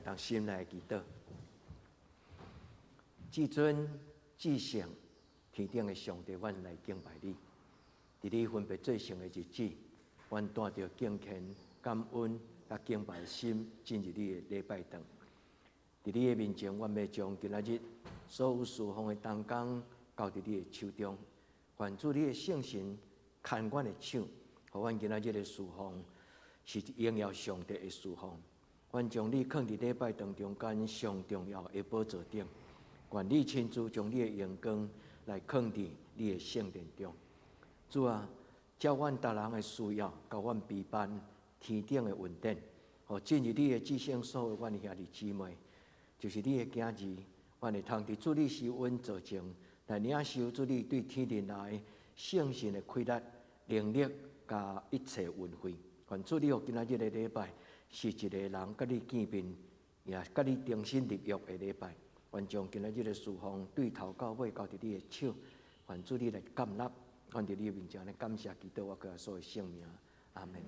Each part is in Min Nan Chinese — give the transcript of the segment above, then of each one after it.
同心來祈禱。至尊至聖天頂的上帝，阮來敬拜你。佇你分別做聖的日子，阮帶著敬虔、感恩、佮敬拜的心，進入你的禮拜堂。佇你的面前，阮欲將今仔日所有事奉的同工交佇你的手中。願主你的聖神牽阮的手，予阮今仔日的事奉是榮耀上帝的事奉。阮將你囥佇禮拜堂中間上重要的寶座頂，願你親自將你的榮光來囥佇你的聖殿中。主啊，照阮逐人的需要，共阮備辦天頂的恩典，予進入你的至聖所的阮兄弟姊妹，就是你的囝兒，阮會通佇主你施恩座前來領受主你對天頂來聖神的氣力、能力佮一切恩惠。願主你予今仔日的禮拜是一个人佮你見面，也佮你重新立約的禮拜。願將今仔日的事奉對頭到尾交佇你的手，願主你來接納，阮佇你的面前來感謝祈禱，我耶穌的聖名，阿們。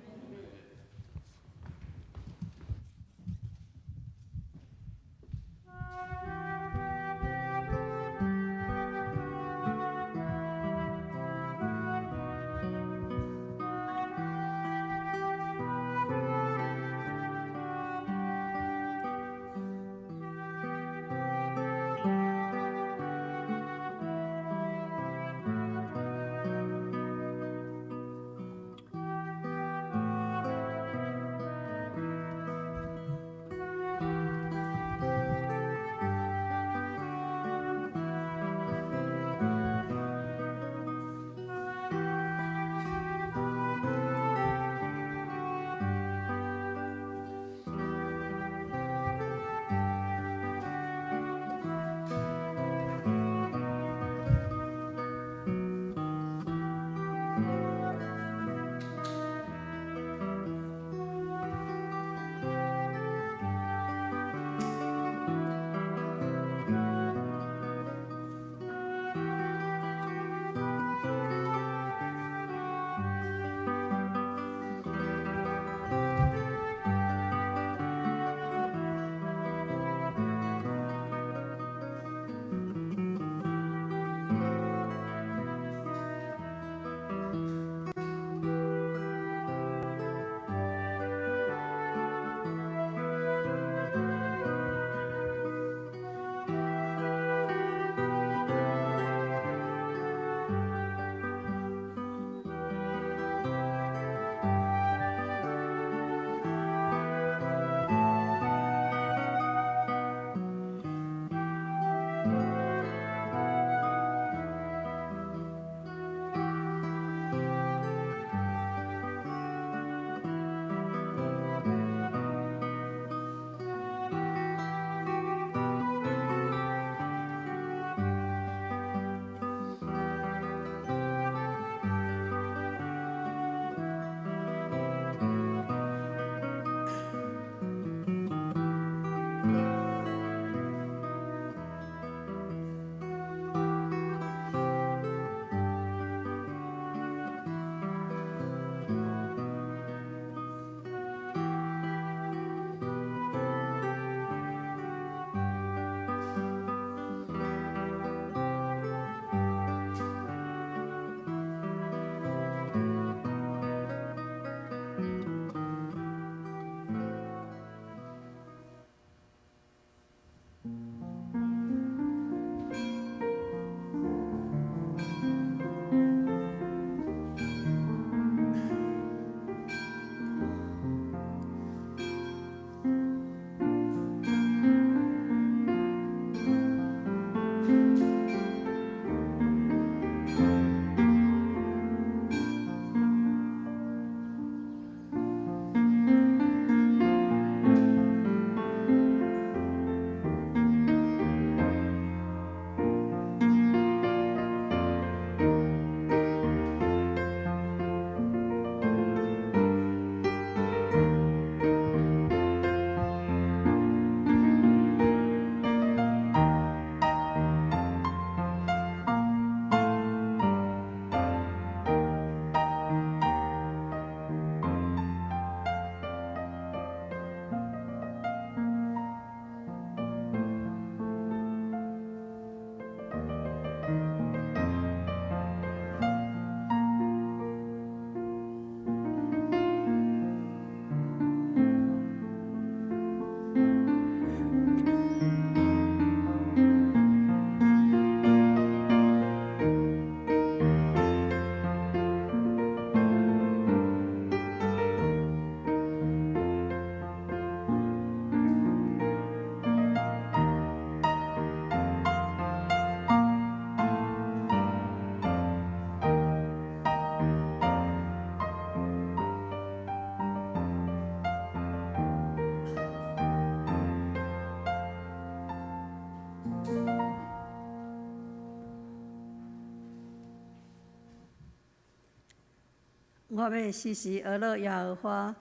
我欲時時呵咾耶和華，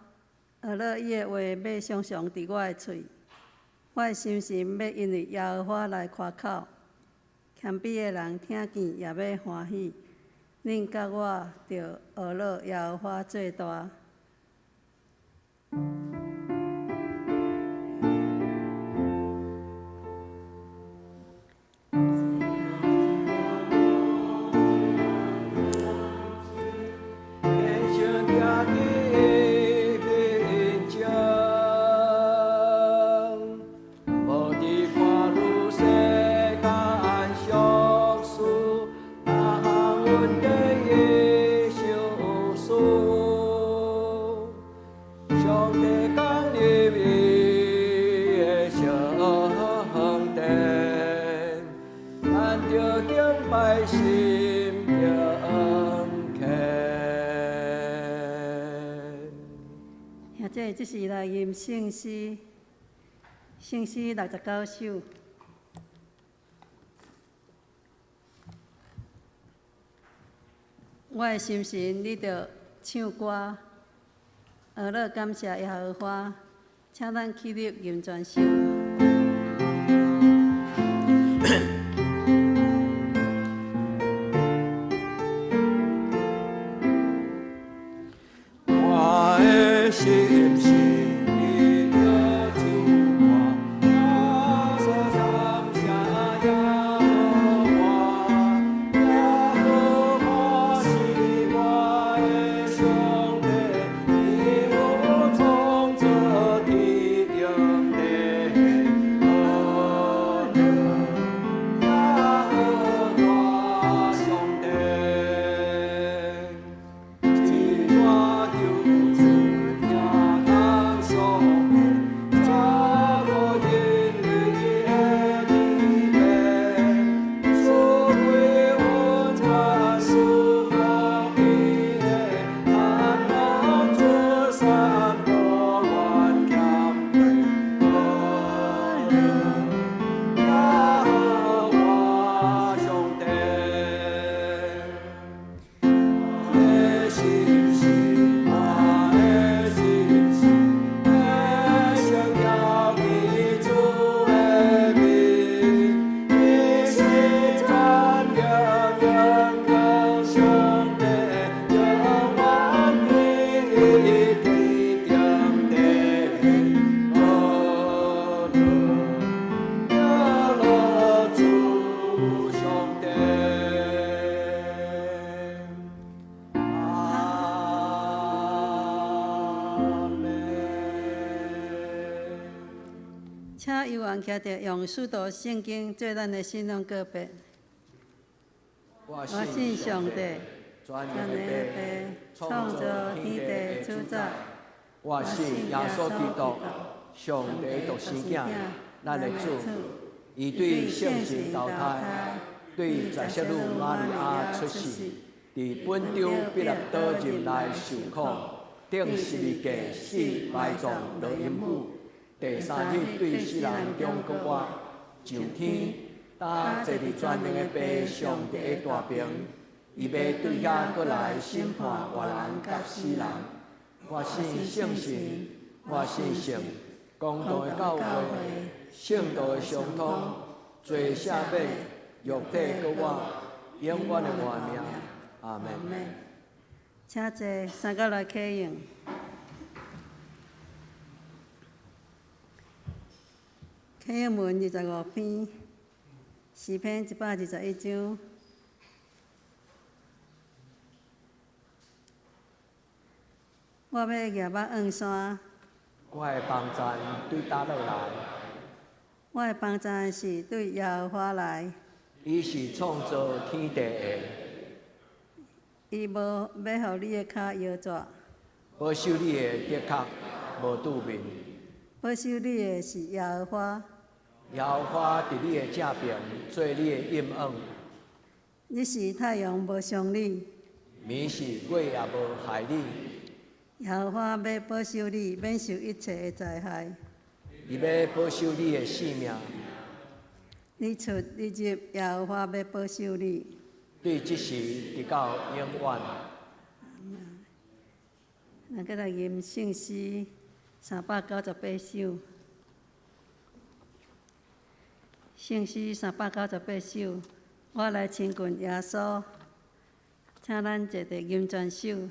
呵咾伊的話欲常常佇我的喙。我的心神欲因為耶和華來誇口，謙卑的人聽見也欲歡喜。恁佮我著呵咾耶和華做大。兄弟，這是來吟聖詩，聖詩69首。我的心神，你著唱歌，呵咾感謝耶和華，請咱起立吟全首。我的心神，你著唱歌，我所感謝耶和華，耶和華是我的上帝，伊有創造天頂地，呵咾耶和華上帝。這大救主聽通上帝，這個因為伊的慈悲，賜歸恩泉賜福伊的，盼望出山無怨謙卑，呵咾耶和華上帝。我的心神，我的心神，欲宣耀基主的名，伊是全能永恆上帝，永遠佇天頂地，呵咾耶和主上帝。阿們。請有緣徛著用使徒聖經做咱的信仰告白。我我信上帝，全全能的能的父，父，創創造造天天地的地主宰主宰。我信耶穌基督，上帝獨生囝，咱的主。伊對聖神投胎，對在聖女瑪利亞出世，佇本丟彼拉多入內受苦，釘十字架死埋葬落陰府，第三日對死人中復活，上天，搭坐佇全能的父上帝的大爿，伊欲對遐閣來審判活人佮死人。我信聖神，我信聖公同的教會，聖徒的相通，罪赦免，肉體復活，永遠的活命。阿們。請坐，三角來啟用。啟用文25篇，詩篇121章。我欲舉目向山。我的幫贊對佗落來？我的幫贊是對耶和華來。伊是創造天地的。伊無欲予你的跤搖折。保守你的的確無拄面。保守你的是耶和華。耶和華佇你的正爿做你的蔭影。日時太陽無傷你。暝時月也無害你。耶和華欲保守你，免受一切的災害。伊欲保守你的性命。你出你入，耶和華欲保守你。對這時直到永遠。咱閣來吟聖詩398首。聖詩三百九十八首，我來親近耶穌，請咱齊齊吟全首。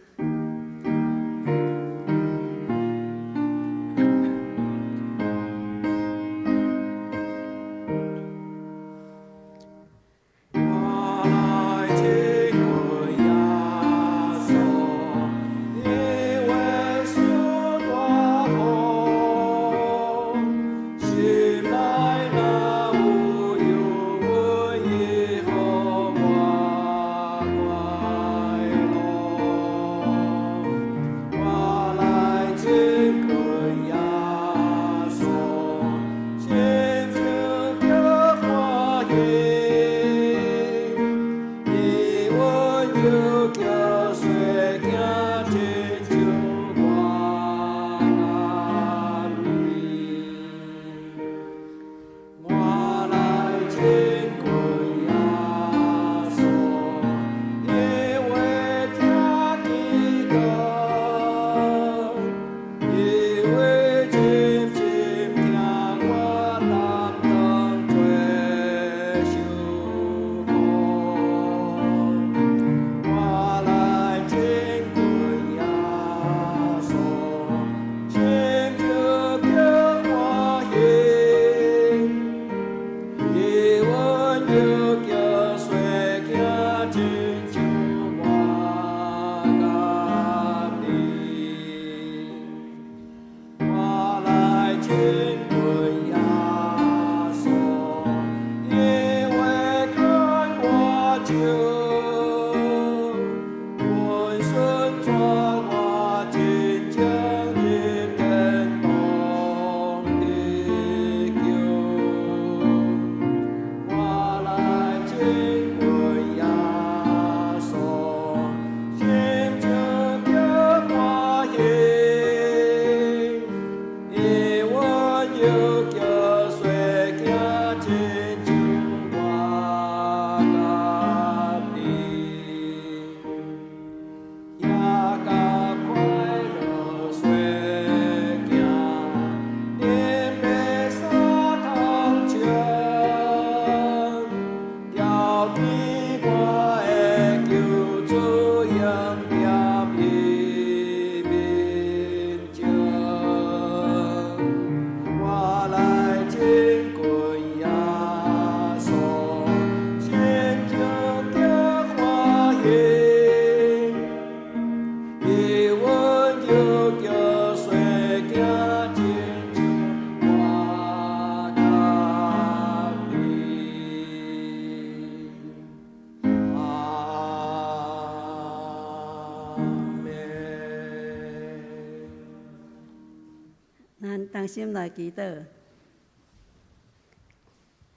咱同心來祈禱，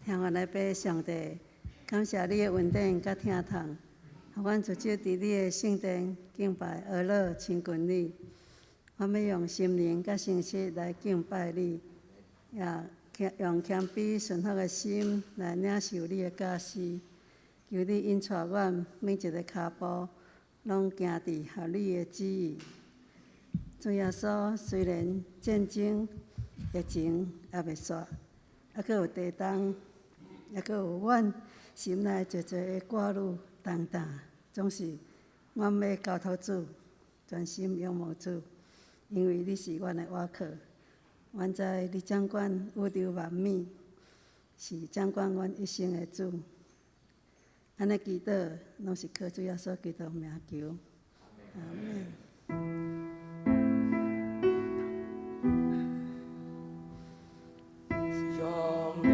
天父的爸上帝，感謝你的恩典佮疼痛，予阮自少佇你的聖殿敬拜、學樂、親近你。我欲用心靈佮誠實來敬拜你，也用謙卑順服的心來領受你的教示。求你引帶阮每一个跤步，攏行佇合你的旨意。主耶穌，雖然戰爭、疫情猶未煞，猶閣有地動，猶閣有阮心內濟濟的掛慮重擔，總是阮欲交託主，專心仰望主，因為你是阮的倚靠。阮知你掌管宇宙萬物，是掌管阮一生的主。按呢祈禱，攏是靠主耶穌基督名求。阿們。上帝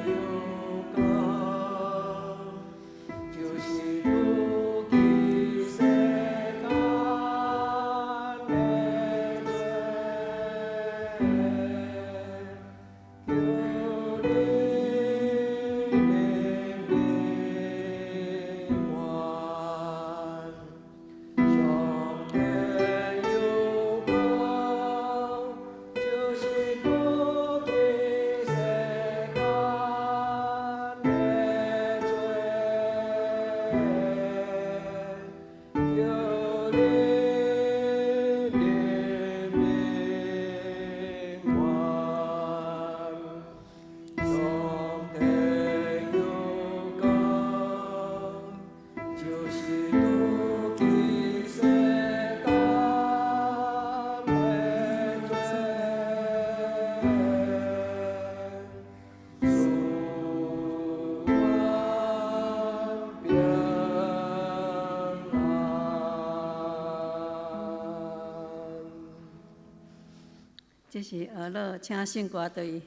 有講，就是不記世間的罪，求你憐憫我。上帝。這是俄樂請聖歌隊。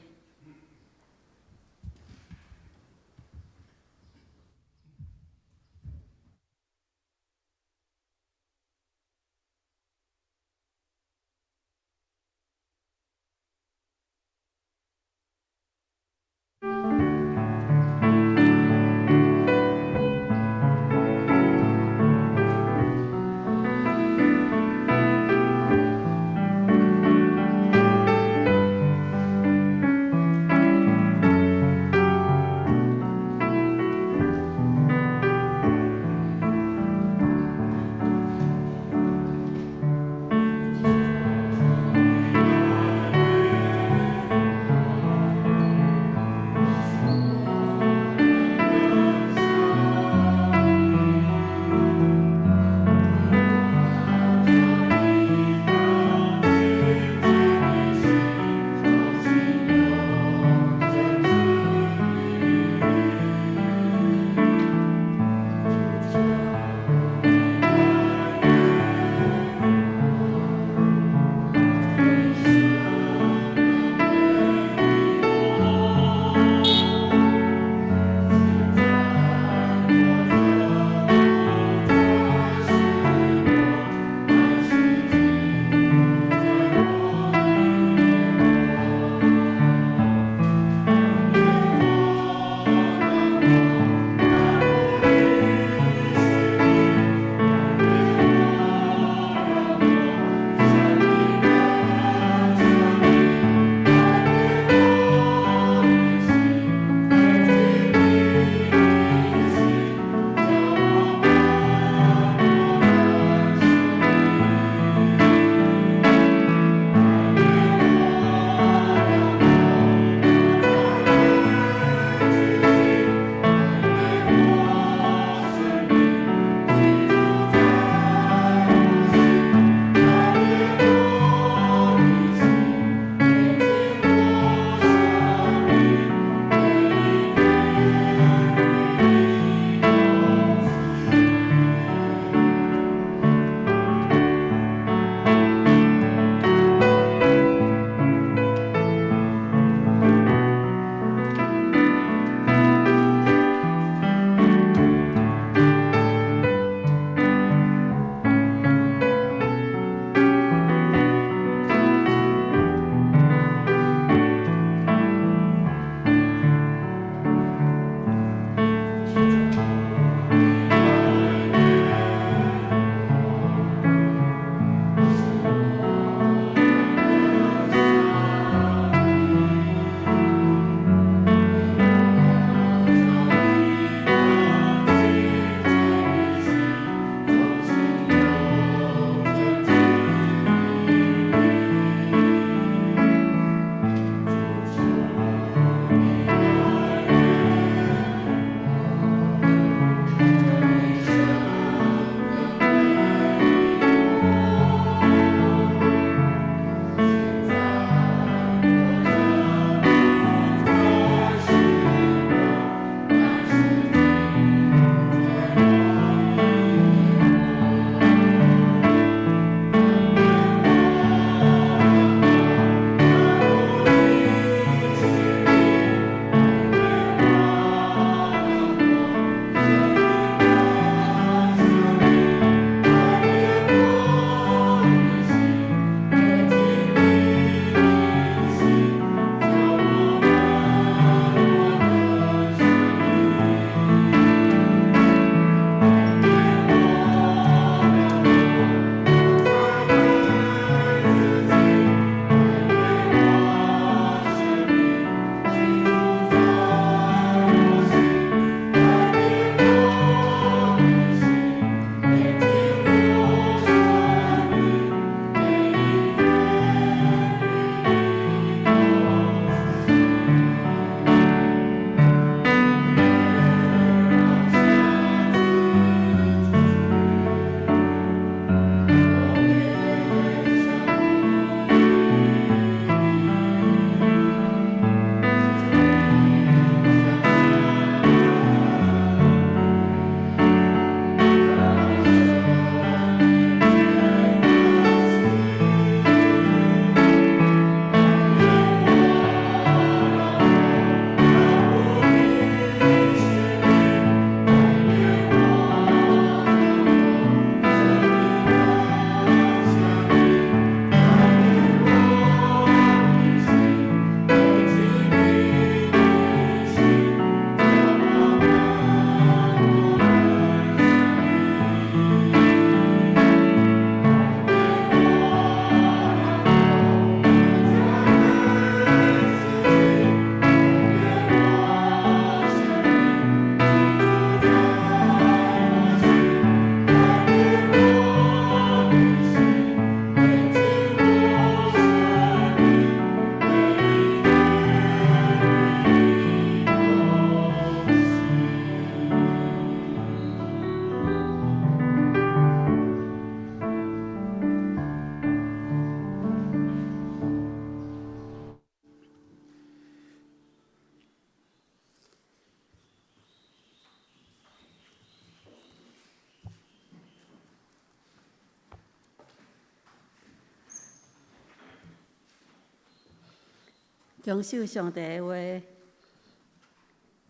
強守上帝的話，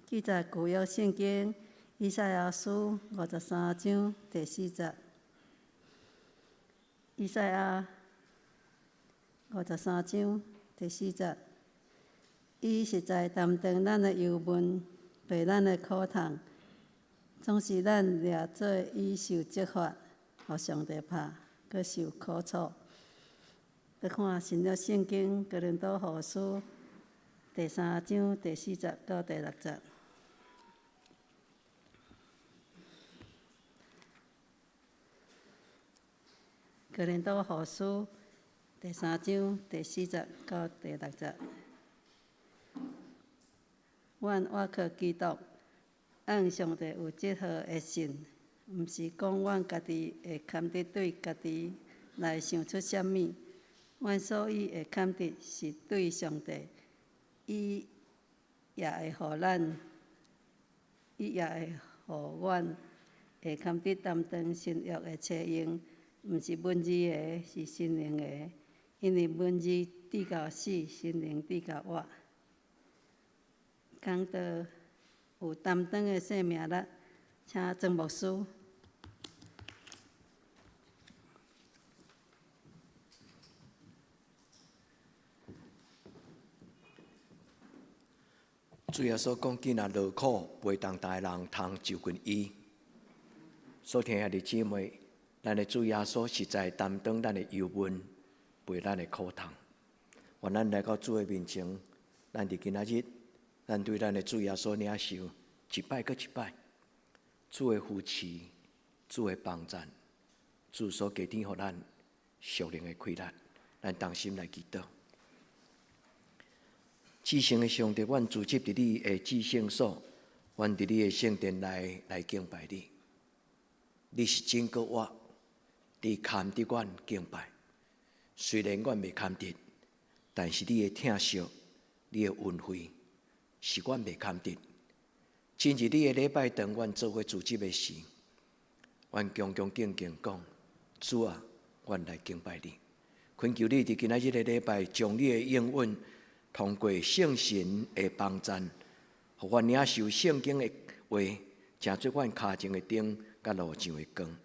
記載舊約聖經以賽亞書53章第4節。以賽亞五十三章第四節，伊實在擔當咱的憂悶，背咱的苦痛，總是咱掠做伊受責罰，予上帝拍，閣受苦楚。閣看新約聖經哥林多後書第三章第四節到第六節。哥林多後書第三章第四節到第六節。阮倚靠基督，按上帝有這號的信，毋是講阮家己會堪得對家己來想出啥物。阮所以會堪得，是對上帝，伊也會予咱，伊也會予阮會堪得擔當新約的冊纓，毋是文字的，是心靈的，因為文字至到死，心靈至到活。講到有擔當的生命力，請曾牧師。主耶穌講：囝若勞苦背重擔的人，通就近伊。所聽兄弟姊妹，咱的主耶穌實在擔當咱的憂悶，背咱的苦痛。願咱來到主的面前，咱佇今仔日，咱對咱的主耶穌領受一擺閣一擺，主的扶持，主的幫贊，主所加添予咱屬靈的氣力，咱同心來祈禱。至聖的上帝，阮聚集佇你的至聖所，阮佇你的聖殿內來敬拜你。你是拯救我，你堪得阮敬拜。雖然阮袂堪得，但是你的疼惜、你的恩惠，是阮袂堪得。進入你的禮拜堂，阮做伙聚集的時，阮恭恭敬敬講：主啊，阮來敬拜你。懇求你佇今仔日的禮拜，將你的應允通過聖神的幫贊，予阮領受聖經的話，成做阮跤前的燈，佮路上的光。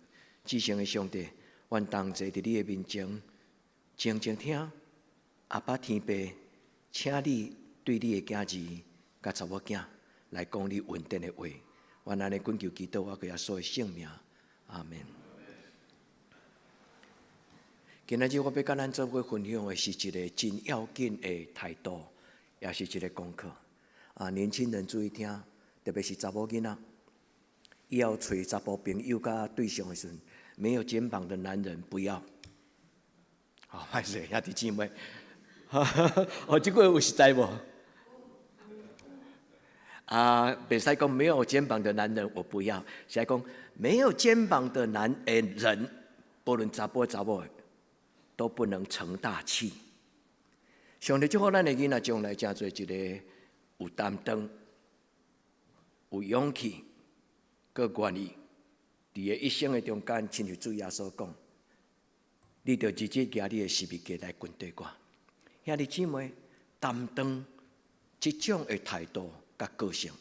至聖的上帝，阮同齊佇你的面前，靜靜聽阿爸天父，請你對你的囝兒佮查某囝來講你恩典的話。阮按呢懇求基督，我耶穌的聖名，阿門。今仔日我欲佮咱做伙分享的是一个真要緊的態度，也是一个功課。啊，年輕人注意聽，特別是查某囡仔，以後揣查埔朋友佮對象的時陣，沒有肩膀的男人不要。好，歹勢，兄弟姊妹，哦，這句有實在無？啊，袂使講沒有肩膀的男人我不要，是講沒有肩膀的男人，不論查埔查某的，都不能成大器。上帝祝福咱的囡仔將來成做一個有擔當、有勇氣、閣願意，佇伊一生的中間，親像主耶穌講，你著日日舉你的十字架來跟隨我。兄弟姊妹，擔當這種的態度佮個性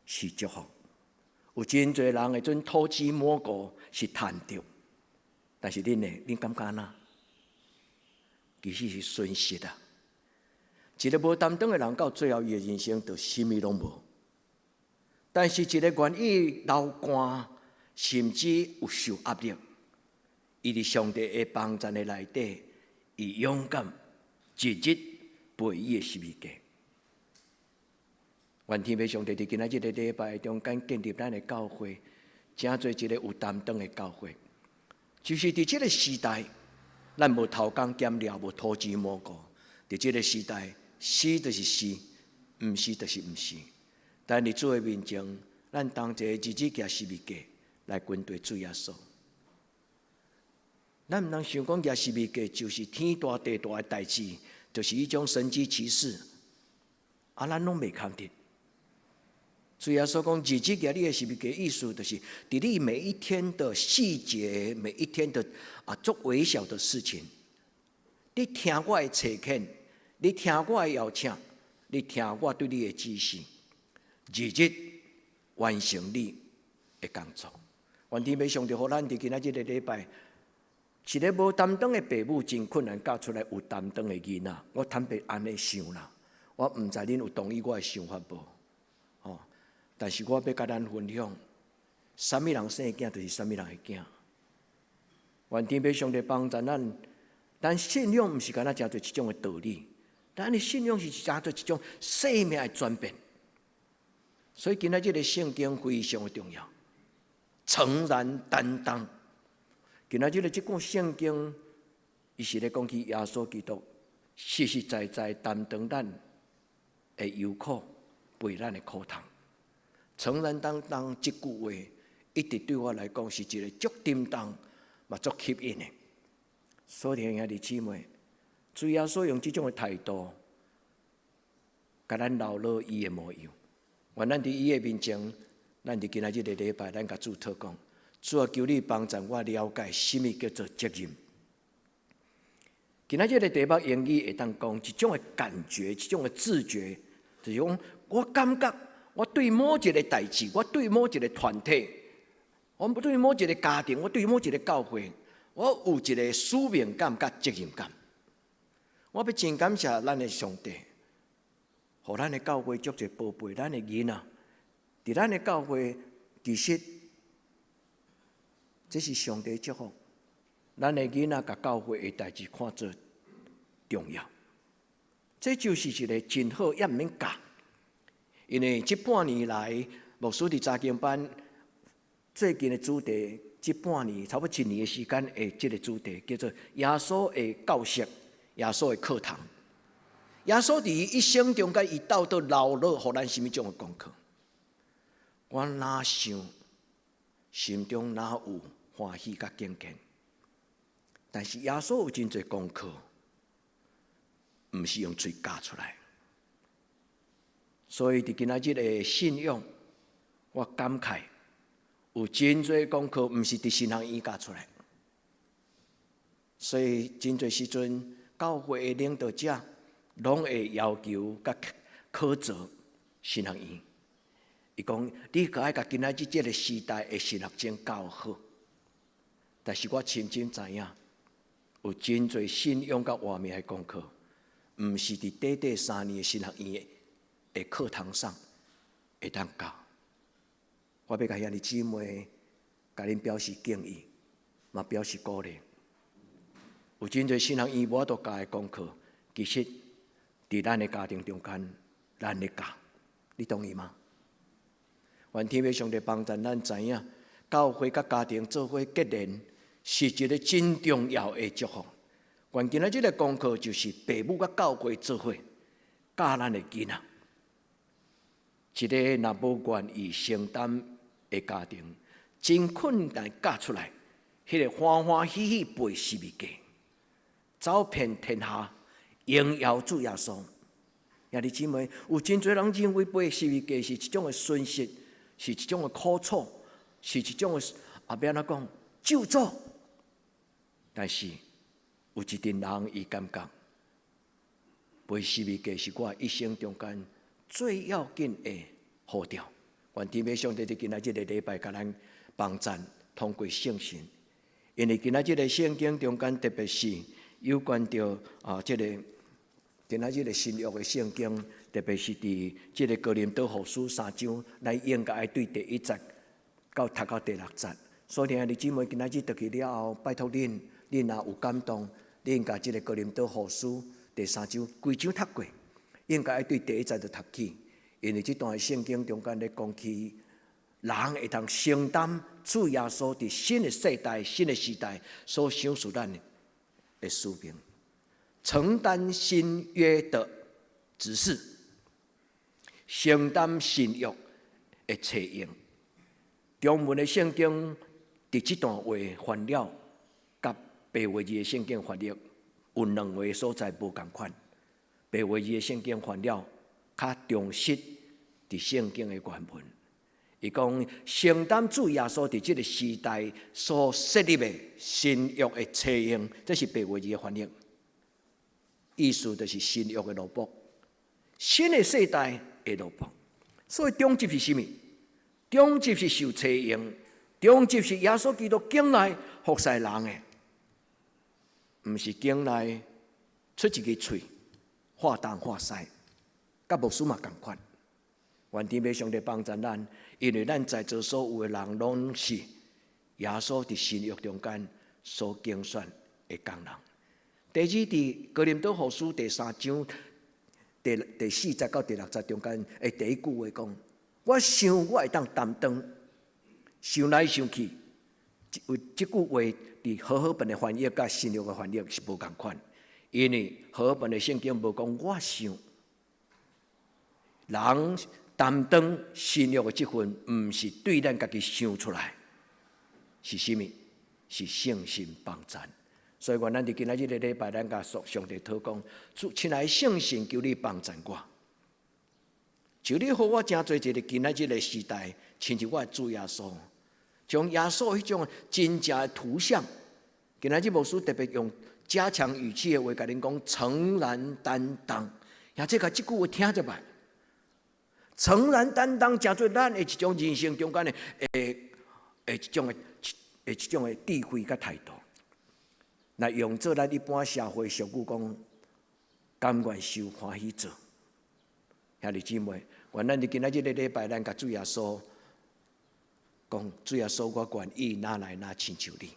是祝福。有真濟人會準偷雞摸狗是趁著，但是恁呢？恁感覺按怎？其實是損失啊！一個無擔當的人，到最後伊的人生就啥物攏無。但是一個願意流汗，甚至有受壓力，伊佇上帝的幫贊的內底，伊勇敢日日背伊的十字架。願天父上帝佇今仔日的禮拜中間建立咱的教會，成做一個有擔當的教會。就是佇這個時代，咱無偷工減料，無偷雞摸狗。佇這個時代，是就是是，毋是就是毋是。但佇主的面前，咱同齊日日舉十字架來跟隨主耶穌。咱毋通想講舉十字架就是天大地大的代誌，就是彼種神蹟奇事。啊，咱攏袂堪得。主耶穌講，日日舉你的十字架，意思就是佇你每一天的細節，每一天的啊足微小的事情，你聽我的差遣，你聽我的邀請，你聽我對你的指示，日日完成你的工作。願天父上帝予咱佇今仔這个禮拜，一个無擔當的爸母真困難教出來有擔當的囡仔。我坦白按呢想啦，我毋知恁有同意我的想法無？吼！但是我欲佮咱分享，啥物人生的囝就是啥物人的囝。願天父上帝幫助咱，咱信仰毋是干焦成做一種的道理，咱的信仰是成做一種生命的轉變。所以今仔這个聖經非常的重要，誠然擔當。今仔這个這句聖經，伊是咧講起耶穌基督實實在在擔當咱的憂苦，背咱的苦痛。誠然擔當這句話，一直對我來講是一個足沉重，嘛足吸引的。所以兄弟姊妹，主耶穌用這種的態度，共咱留落伊的模樣。願咱佇伊的面前，咱佇今仔這个禮拜，咱共主禱講：主啊，求你幫助我了解啥物叫做責任。今仔這个題目英語會當講一種的感覺，一種的自覺，就是講我感覺我對某一个代誌，我對某一个團體，我對某一个家庭，我對某一个教會，我有一个使命感佮責任感。我欲真感謝咱的上帝，予咱的教會足濟寶貝，咱的囡仔，佇咱的教會，其實這是上帝祝福。咱的囡仔共教會的代誌看做重要，這就是一个真好，也毋免教。因為這半年來，牧師佇查經班最近的主題，這半年差不多一年的時間的這个主題叫做耶穌的教室、耶穌的課堂。耶穌佇伊一生中間，伊到底留落予咱啥物種的功課？我哪想，心中哪有歡喜佮敬虔？但是耶穌有真濟功課，毋是用喙教出來。所以佇今仔日的信仰，我感慨有真濟功課，毋是佇神學院教出來。所以真濟時陣，教會的領導者攏會要求佮苛責神學院。伊講，你閣愛共今仔日這个時代的神學生教好。但是我深深知影，有真濟信仰佮活命的功課，毋是佇短短3年的神學院的課堂上會當教。我欲共兄弟姊妹，共恁表示敬意，嘛表示鼓勵。有真濟神學院無法度教的功課，其實佇咱的家庭中間，咱咧教，你同意嗎？願天父上帝幫助咱知影，教會佮家庭做伙結連，是一个真重要的祝福。願今仔這个功課就是爸母佮教會做伙教咱的囡仔。一个若無願意承擔的家庭，真困難教出來，彼個歡歡喜喜背十字架，走遍天下，榮耀主耶穌。兄弟姊妹，有真濟人認為背十字架是一種的損失，是一種的苦楚，是一種的啊，欲按怎講咒詛。但是有一陣人伊感覺背十字架是我一生中間最要緊的呼召。願天父上帝佇今仔這个禮拜共咱幫贊，通過聖神，因為今仔這个聖經中間，特別是有關著啊，這个今仔這个新約的聖經，特別是佇這个哥林多後書三章，咱應該愛對第一節到讀到第六節。所以兄弟姊妹，今仔日轉去了後，拜託恁，恁若有感動，恁共這个哥林多後書第三章規章讀過，應該愛對第一節就讀起，因為這段聖經中間咧講起，人會當承擔主耶穌佇新的世代、新的時代所賞賜咱的使命，承擔新約的指示，承擔新約的冊用。中文的聖經佇這段話翻了，佮白話字的聖經翻譯有兩个所在無仝款。白話字的聖經翻了較忠實佇聖經的原文。伊講承擔主耶穌佇這个時代所設立的新約的冊用，這是白話字的翻譯。意思就是新約的奴僕，新的世代的奴僕。所以終極是啥物？終極是受差用，終極是耶穌基督揀來服侍人的，毋是揀來出一支喙，話東話西，佮牧師嘛仝款。願天父上帝幫助咱，因為咱在座所有的人，攏是耶穌佇新約中間所揀選的工人。第二，佇哥林多後書第三章第四節到第六節中間的第一句話講：我想我會當擔當，想來想去，有這句話佇和合本的翻譯佮新約的翻譯是無仝款，因為和合本的聖經無講我想，人擔當新約的這份，毋是對咱家己想出來，是啥物？是聖神幫贊。所以，願咱佇今仔日這個禮拜，咱共上帝禱告，主親愛聖神，求你幫贊我，求你予我成做一個今仔日個時代，親像我的主耶穌，將耶穌彼種真正的圖像。今仔日牧師特別用加強語氣的話，共恁講，誠然擔當。也這個這句話聽著吧。誠然擔當，成做咱的一種人生中間的一種的智慧佮態度。來用做咱一般社會俗語講，甘願受歡喜做。兄弟姊妹，願咱佇今仔日這個禮拜，咱共主耶穌講，主耶穌，我願意哪來哪親像你，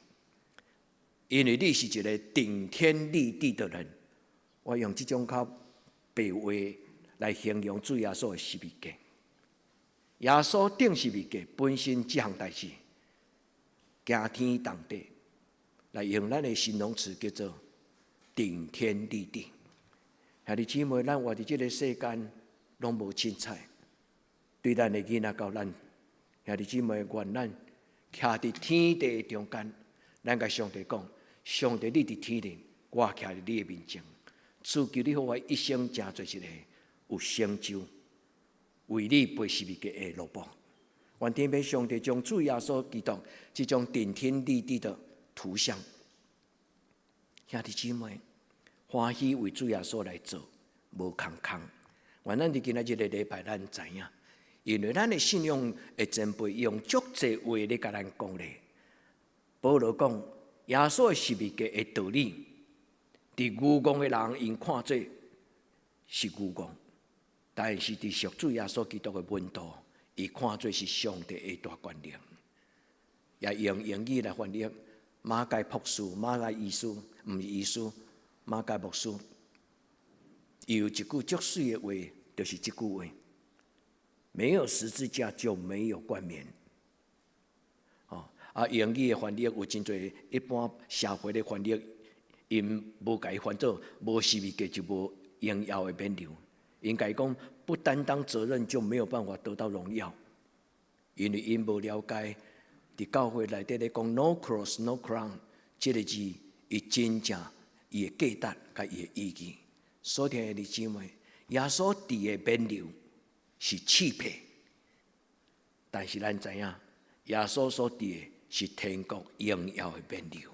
因為你是一個頂天立地的人。我用這種較白話來形容主耶穌的十字架。耶穌釘十字架本身這項代誌，驚天動地。來用咱的形容詞叫做頂天立地。兄弟姊妹，咱活佇這個世間，攏無凊彩。對咱的囡仔到咱，兄弟姊妹，願咱徛佇天地中間，咱共上帝講：上帝，你佇天頂，我徛佇你的面前。主求你予我一生成做一個有成就、為你背十字架的奴僕。願天父上帝將主耶穌基督這種頂天立地的圖像，兄弟姊妹，歡喜為主耶穌來做，無空空。願咱佇今仔日這個禮拜，咱知影，因為咱的信仰的前輩用足濟話咧共咱講咧。保羅講，耶穌的十字架的道理，佇愚戇的人𪜶看做是愚戇，但是佇屬主耶穌基督的門徒，伊看做是上帝的大權能。也用英語來翻譯，馬偕博士、馬偕醫師，毋是醫師，馬偕牧師，伊有一句足媠的話，就是這句話：沒有十字架就沒有冠冕。哦，啊，英語的翻譯有真濟，一般社會的翻譯，𪜶無共伊翻做無十字架就無榮耀的冕旒。應該講不擔當責任就沒有辦法得到榮耀，因為𪜶無了解。佇教會內底咧講 “no cross no crown” 這個字，伊真正伊的價值佮伊的意義。所以兄弟姊妹，耶穌戴的冕旒是刺皮，但是咱知影，耶穌所戴的是天國榮耀的冕旒，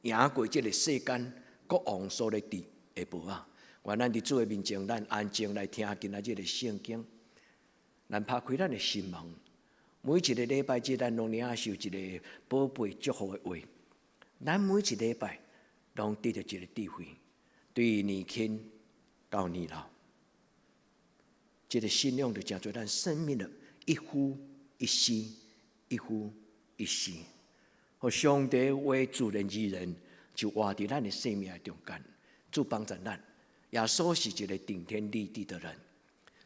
贏過這個世間國王所咧戴的帽仔。願咱佇主的面前，咱安靜來聽今仔日的聖經，咱拍開咱的心門。每一個禮拜日，咱攏領受一個寶貝祝福的話。咱每一禮拜攏得著一個智慧，對年輕到年老，這個信仰就成做咱生命的一呼一吸，一呼一吸。予上帝話自然而然就活佇咱的生命中間，主幫助咱。耶穌是一個頂天立地的人。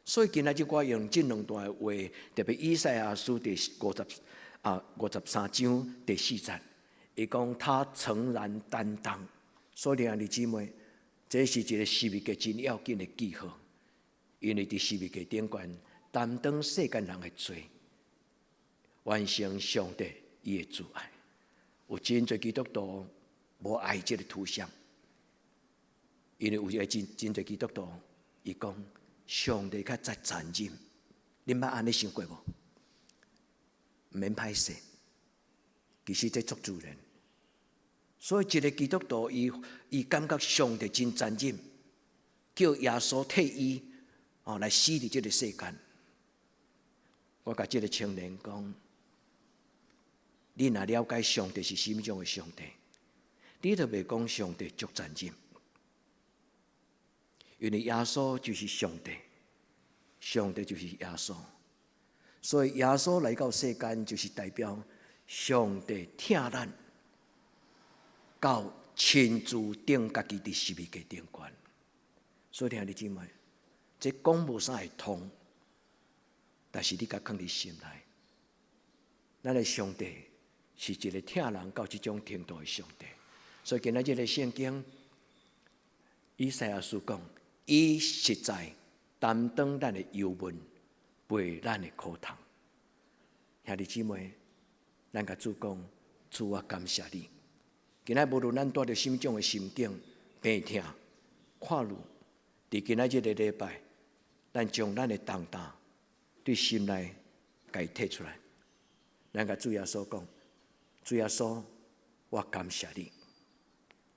所以今仔日我用這兩段話，特別以賽亞書第53章第四節，伊講他誠然擔當。所以兄弟姊妹，這是一個十字架真要緊的記號，因為佇十字架頂懸擔當世間人的罪，完成上帝伊的慈愛。有真濟基督徒無愛這個圖像，因為有一個真真濟基督徒，伊講上帝較殘忍，恁捌按呢想過無？毋免歹勢，其實這足自然。所以一個基督徒，伊感覺上帝真殘忍，叫耶穌替伊哦來死佇這个世間。我共這个青年講：你若了解上帝是啥物種的上帝，你就袂講上帝足殘忍，因為耶穌就是上帝，上帝就是耶穌，所以耶穌來到世間就是代表上帝疼咱，到親自釘家己佇十字架頂懸。所以兄弟姊妹，這講無啥會通，但是你共囥佇心內，咱的上帝是一个疼人到這種程度的上帝。所以今仔日的聖經，以賽亞書講，伊實在擔當咱的憂悶，背咱的苦痛。兄弟姊妹，咱共主講，主啊，感謝你。今仔無論咱帶著啥物種的心境、病痛、看路，佇今仔這个禮拜，咱將咱的重擔對心內共伊提出來，咱共主耶穌講，主耶穌，我感謝你，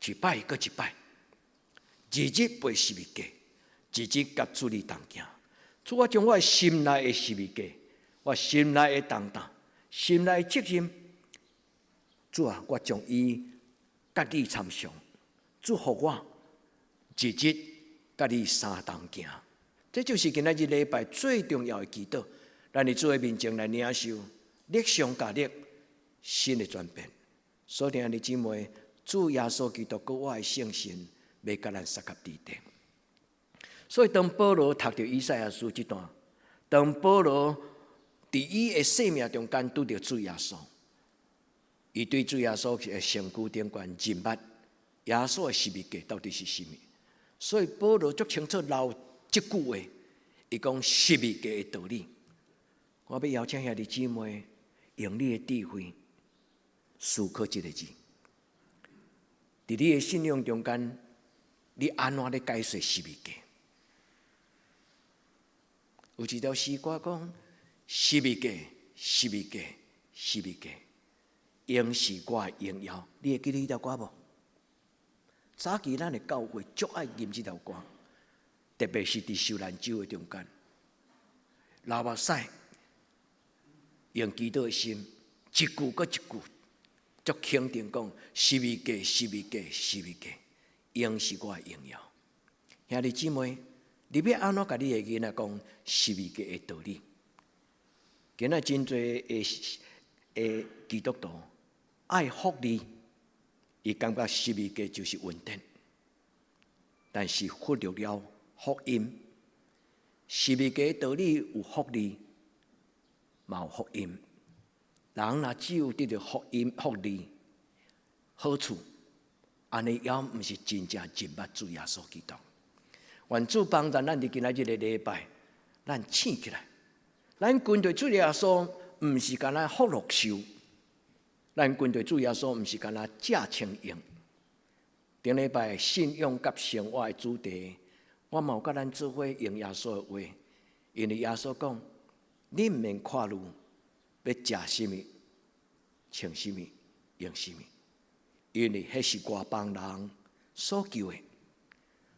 一擺閣一擺，日日背十字架，日日佮主你同行。主，我將我心內的十字架，我心內的重擔，心內的責任，主啊，我將伊佮你參詳，祝福我日日佮你相同行。這就是今仔日禮拜最重要的祈禱。咱佇主的面前來領受力上加力新的轉變。所以兄弟姊妹，主耶穌基督佮我的聖神，欲佮咱相佮佇底。所以當保羅讀著以賽亞書這段，當保羅佇伊的生命中間拄著主耶穌，伊對主耶穌的身軀頂懸認捌耶穌的十字架到底是啥物。所以保羅足清楚留這句話，伊講十字架的道理。我欲邀請兄弟姊妹用你的智慧思考這个字。佇你的信仰中間，你按怎咧解釋十字架？有一條詩歌講：十字架，十字架，十字架，應是我的榮耀。你會記得彼條歌無？早期咱的教會足愛吟這條歌，特別是佇受難週的中間，流目屎，用祈禱的心，一句閣一句，足肯定講：十字架，十字架，十字架，應是我的榮耀。兄弟姊妹，你欲按怎共你的囡仔講十字架的道理？今仔真濟的基督徒愛福利，伊感覺十字架就是恩典，但是忽略了福音。十字架的道理有福利，嘛有福音。人若只有得著福音、福利好處，按呢猶毋是真正認捌主耶穌基督。願主幫助咱佇今仔這个禮拜，咱醒起來，咱跟隨主耶穌，毋是干焦福祿壽，咱跟隨主耶穌，毋是干焦食穿用。頂禮拜信仰佮生活的主題，我嘛有佮咱做伙用耶穌的話，因為耶穌講：你毋免看慮欲食啥物、穿啥物、用啥物，因為彼是外邦人所求的。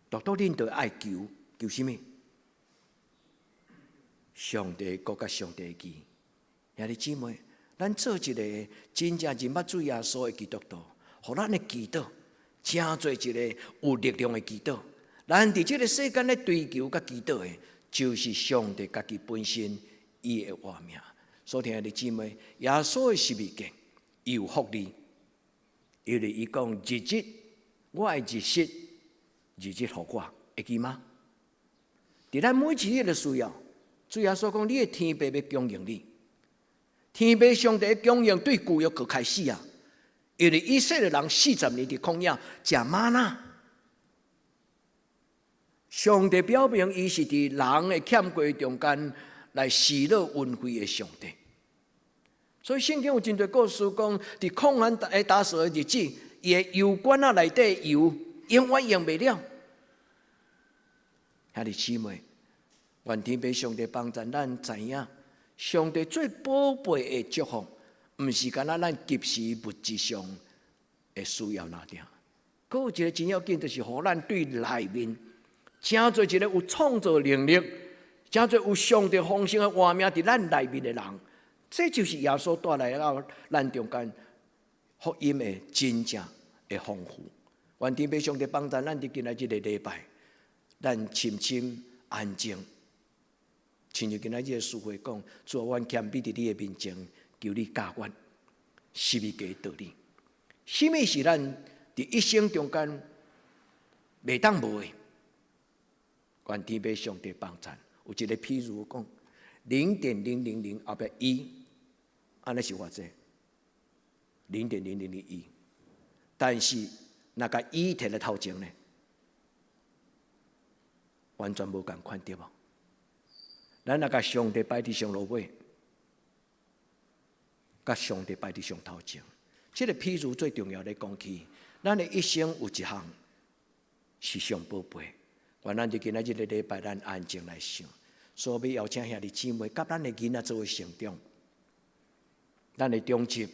獨獨恁著愛求，求啥物？上帝國佮上帝義。兄弟姊妹，咱做一个真正認捌主耶穌的基督徒，予咱的祈禱成做一个有力量的祈禱。咱佇這个世間咧追求佮祈禱的，就是上帝家己本身伊的活命。所以兄弟姊妹，耶穌的十字架有福利，因為伊講日日我的日食，日日予我，會記嗎？佇咱每一日的需要，主耶穌講，你的天父欲供應你。天父上帝供應對舊約閣開始啊！因為以色列人40年佇曠野食嗎哪，上帝表明伊是佇人的欠缺中間來施予恩惠的上帝。所以聖經有真濟故事講，佇曠旱的焦燥的日子，伊的油罐仔內底油永遠用袂了。兄弟姊妹，願天父上帝幫助咱知影，上帝最寶貝的祝福，毋是干焦咱及時物質上的需要爾爾。閣有一个真要緊，就是予咱對內面成做一个有創造能力，成做有上帝豐盛的活命佇咱內面的人。這就是耶穌帶來到咱中間福音的真正的豐富。願天父上帝幫助咱佇今仔這个禮拜，咱深深安靜，親像今仔日的詩會講，主啊，阮謙卑佇你的面前，求你教阮十字架的道理。啥物是咱佇一生中間袂當無的？願天父上帝幫助。有一个譬如講，0.000後壁一，按呢是偌濟？0.0001。但是若共一提咧頭前呢，完全無仝款，對無？咱若共上帝擺佇上落尾，共上帝擺佇上頭前，這个譬如最重要咧講起，咱的一生有一項是上寶貝。願咱佇今仔這个禮拜，咱安靜來想。所以邀請兄弟姊妹，佮咱的囡仔做伙成長，咱的長執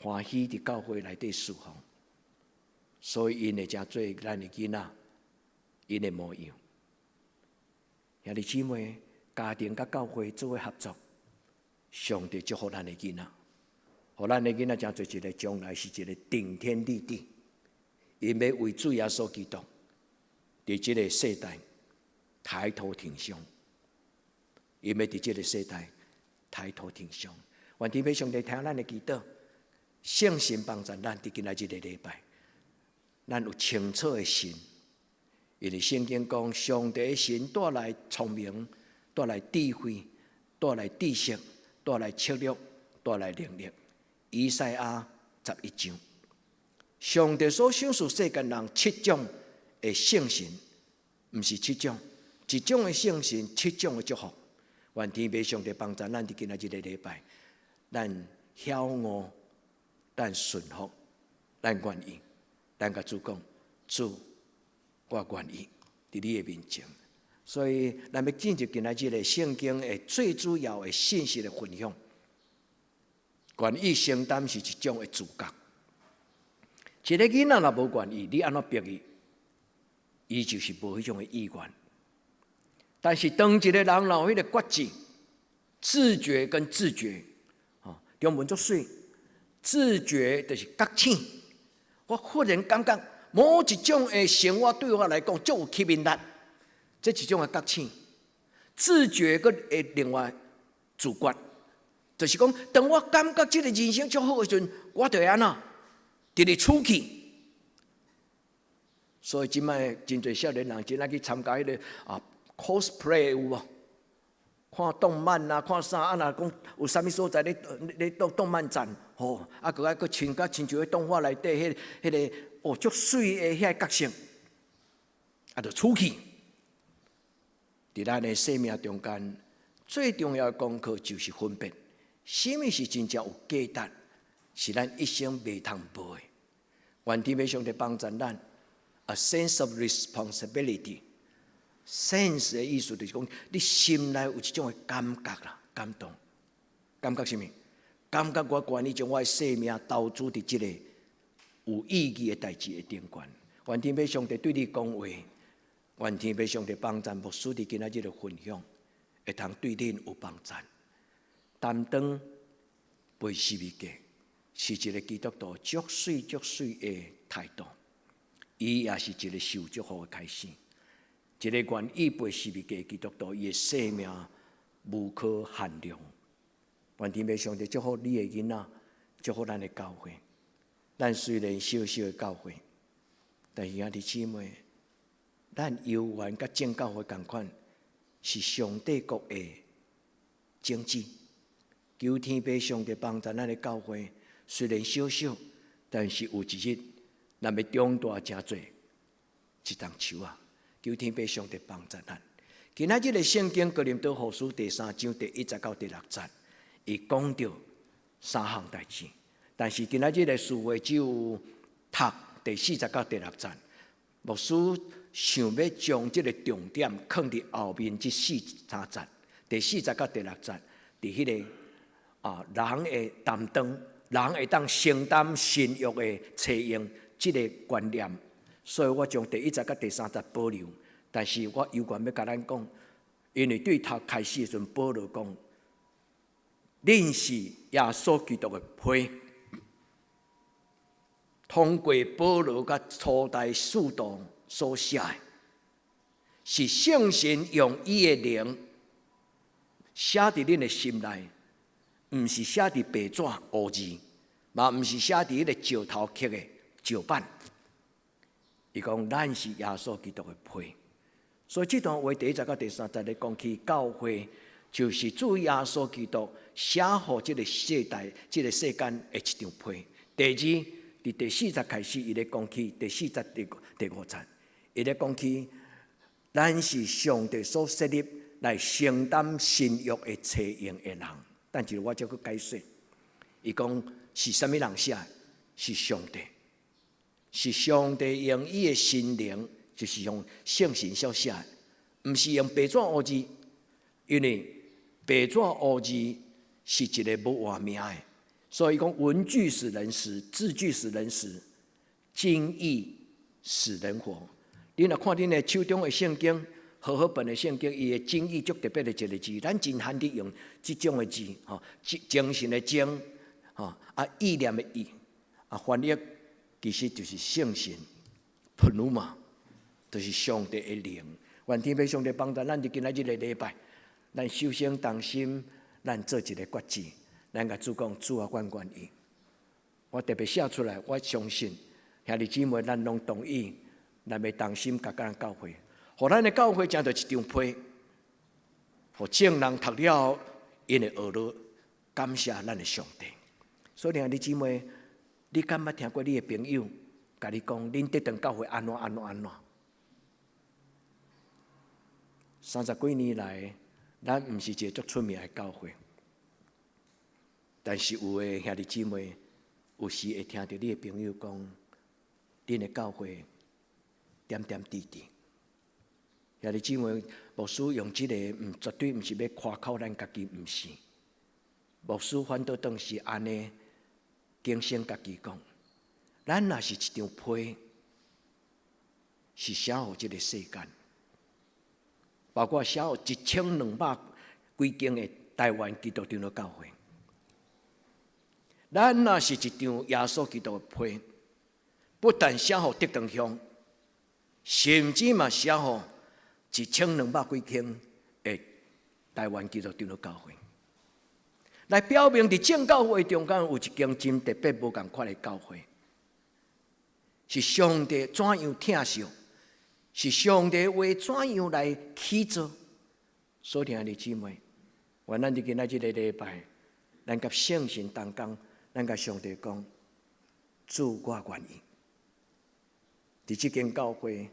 歡喜佇教會內底侍奉，所以𪜶會成做咱的囡仔，𪜶的模樣。兄弟姊妹，家庭佮教會做伙合作，上帝祝福咱的囡仔，予咱的囡仔成做一个將來是一个頂天立地，𪜶欲為主耶穌基督，佇這个世代抬頭挺胸，𪜶欲佇這个世代抬頭挺胸。願天父上帝聽咱的祈禱，聖神幫助咱佇今仔這个禮拜，咱有清楚的心，因為聖經講，上帝的神帶來聰明，帶來智慧，帶來知識，帶來策略，帶來能力。以賽亞11章，上帝所賞賜世間人七種的聖神，毋是七種，一種的聖神，七種的祝福。願天父上帝幫助咱佇今仔這个禮拜，咱曉悟，咱順服，咱願意，咱共主講，主，我願意佇你的面前。所以，咱欲進入今仔這个聖經的最主要的信息的分享。願意承擔是一種的自覺。一個囡仔若無願意，你按怎逼伊，伊就是無彼種的意願。但是當一個人若有彼个決志、自覺跟自覺，吼，中文足媠，自覺就是覺醒。我忽然感覺某一種的生活對我來講足有吸引力，這一種的覺醒。自覺閣會另外自決，就是講，當我感覺這个人生足好的時陣，我就會按怎，直直出去。所以這擺真濟少年人真愛去參加彼个cosplay 有無？看動漫啊，看啥啊？若講有啥物所在咧咧動動漫展吼，啊，閣愛閣穿甲親像彼動畫內底彼個哦，足媠的遐個角色，啊，就出去。佇咱的生命中間，最重要的功課就是分辨，啥物是真正有價值，是咱一生袂通無的。願天父上帝幫助咱，a sense of responsibility。sense 的意思就是講，你心內有一種的感覺啦，感動，感覺啥物？感覺我願意將我的生命投資佇這個有意義的代誌的頂懸。願天父上帝對你講話，願天父上帝幫助牧師佇今仔日的分享，會通對恁有幫助。擔當背十字架，是一个基督徒足媠足媠的態度，伊也是一个受祝福的開始。一个願意背十字架的基督徒，伊的生命無可限量。願天父上帝祝福你的囡仔，祝福咱的教會。咱雖然小小的教會，但是兄弟姊妹，咱猶原佮正教會仝款，是上帝國的種子。求天父上帝幫助咱的教會，雖然小小，但是有一日，咱欲長大成做一棟樹仔。求天父上帝幫助咱。今仔日的聖經哥林多後書第三章第一節到第六節，伊講著三項代誌。但是今仔日的聚會只有讀第四節到第六節。牧師想欲將這个重點囥佇後面這四三節，第四節到第六節，佇彼个人會擔當，人會當承擔新約的冊用這个觀念。所以我將第一節佮第三節保留，但是我猶原欲共咱講，因為對頭開始的時陣，保羅講，恁是耶穌基督的批。通過保羅佮初代使徒所寫的，是聖神用伊的靈寫佇恁的心內，毋是寫佇白紙烏字，嘛毋是寫佇彼个石頭刻的石板。伊講咱是耶穌基督的批，所以這段話第一節到第三節咧講起教會，就是主耶穌基督寫予這个世代、這个世間的一張批。第二，佇第四節開始，伊咧講起第四節第五節，伊咧講起咱是上帝所設立來承擔新約的冊用的人。等一下我才閣解說。伊講是啥物人寫？是上帝，是上帝用伊的神靈，就是用聖神所寫的，毋是用白紙烏字，因為白紙烏字是一个無活命的。所以講文句使人死，字句使人死，經意使人活。你若看恁的手中的聖經，和合本的聖經，伊的經意足特別的一个字，咱真罕佇用這種的字，吼，精神的精，吼，啊意念的意，啊翻譯其實就是聖神，πνεῦμα，就是上帝的靈。願天父上帝幫助咱，佇今仔日的禮拜，咱首先同心，咱做一个決志，咱共主講，主啊，我願意。我特別寫出來，我相信兄弟姊妹，咱攏同意，咱欲同心共咱教會，予咱的教會成做一張批，予眾人讀了後，𪜶會學著感謝咱的上帝。所以兄弟姊妹，你敢捌聽過你的朋友共你講，恁這間教會按怎按怎按怎？三十幾年來，咱毋是一个足出名的教會，但是有的兄弟姊妹有時會聽著你的朋友講，恁的教會點點滴滴。兄弟姊妹，牧師用這个，毋絕對毋是欲誇口咱家己，毋是。牧師反倒當是按呢，警醒家己講，咱若是一張批，是寫予這个世間，包括寫予一千兩百幾間的台灣基督長老教會。咱若是一張耶穌基督的批，不但寫予竹塘鄉，甚至嘛寫予一千兩百幾間的台灣基督長老教會，來表明佇眾教會中間有一間真特別無仝款的教會，是上帝怎樣疼惜，是上帝話怎樣來起造。所以兄弟姊妹，願咱佇今仔這个禮拜，咱佮聖神同工，咱共上帝講，主我願意。佇這間教會，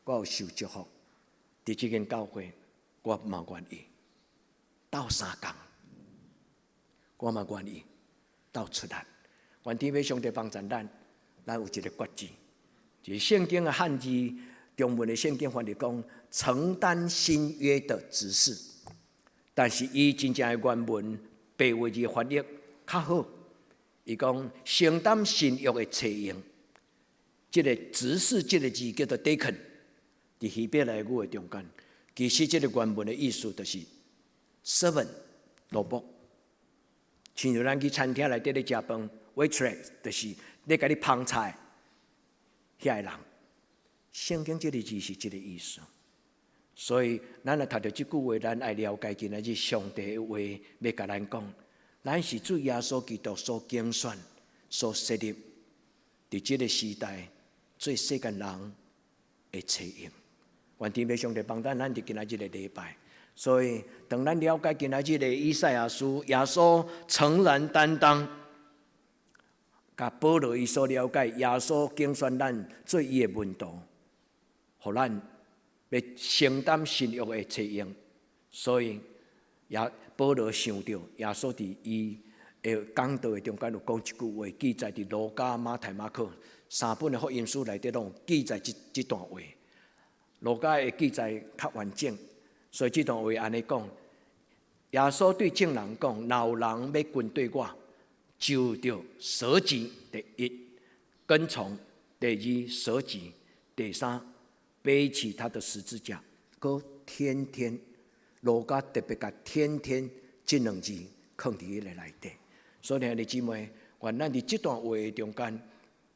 我有受祝福；佇這間教會，我嘛願意鬥相共，我嘛願意鬥出力。願天父上帝幫助咱，咱有一个決志。就是聖經的漢字，中文的聖經翻譯講承擔新約的執事，但是伊真正的原文白話字翻譯較好。伊講承擔新約的冊用，這个執事這个字叫做 deacon，佇希伯來語的中間，其實這个原文的意思就是 servant 奴僕。親像咱去餐廳內底咧食飯，waitress 就是咧共你捧菜遐个人。聖經這个字是這个意思，所以咱若讀著這句話，咱愛了解今仔日上帝的話欲共咱講，咱是主耶穌基督所揀選、所設立，佇這个時代做世間人的冊用。願天父上帝幫咱，咱佇今仔日的禮拜。所以，當咱了解今仔日的以賽亞書，耶穌誠然擔當，共保羅伊所了解，耶穌揀選咱做伊的門徒，予咱欲承擔新約的冊用。所以，也保羅想著耶穌佇伊的講道的中間有講一句話，記載佇路加、馬太、馬可三本的福音書內底攏有記載這段話。路加的記載較完整，所以這段話按呢講：耶穌對眾人講，若有人欲跟綴我，就著捨己，第一跟從，第二捨己，第三背起他的十字架。閣天天，路加特別共天天這兩字囥佇彼個內底。所以兄弟姊妹，願咱佇這段話的中間，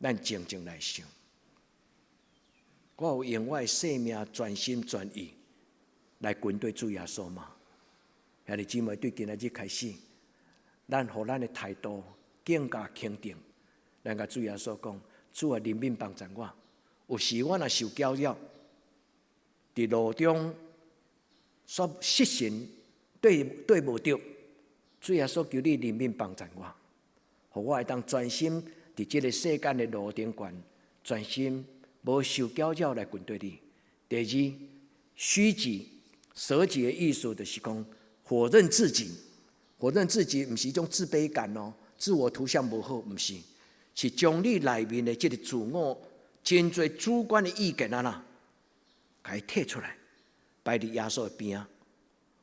咱靜靜來想。我有用我的生命全心全意來跟隨主耶穌嗎？兄弟姊妹，對今仔日開始，咱予咱的態度更加肯定。咱共主耶穌講：主啊，憐憫幫助我。有時我若受攪擾，佇路中煞失神，對對無著。主耶穌求你憐憫幫助我，予我會當專心佇這个世間的路頂懸，專心無受攪擾來跟隨你。第二，虛己捨己的意思就是講否認自己，否認自己毋是一種自卑感哦，自我圖像無好，毋是，是將你內面的這个自我，真濟主觀的意見啊啦，共伊提出來，擺佇耶穌的邊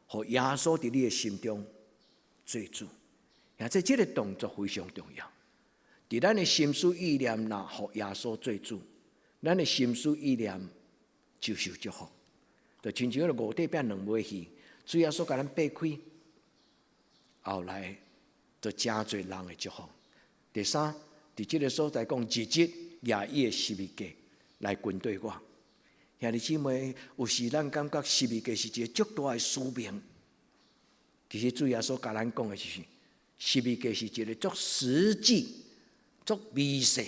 仔，予耶穌佇你的心中做主。而且這个動作非常重要。佇咱的心思意念，若予耶穌做主，咱的心思意念就受祝福。就親像彼個五塊餅兩尾魚，主耶穌共咱擘開，後來就誠濟人的祝福。第三，佇這个所在講，日日舉伊的十字架來跟隨我。兄弟姊妹，有時咱感覺十字架是一个足大的使命，其實主耶穌共咱講的就是，十字架是一个足實際、足微細、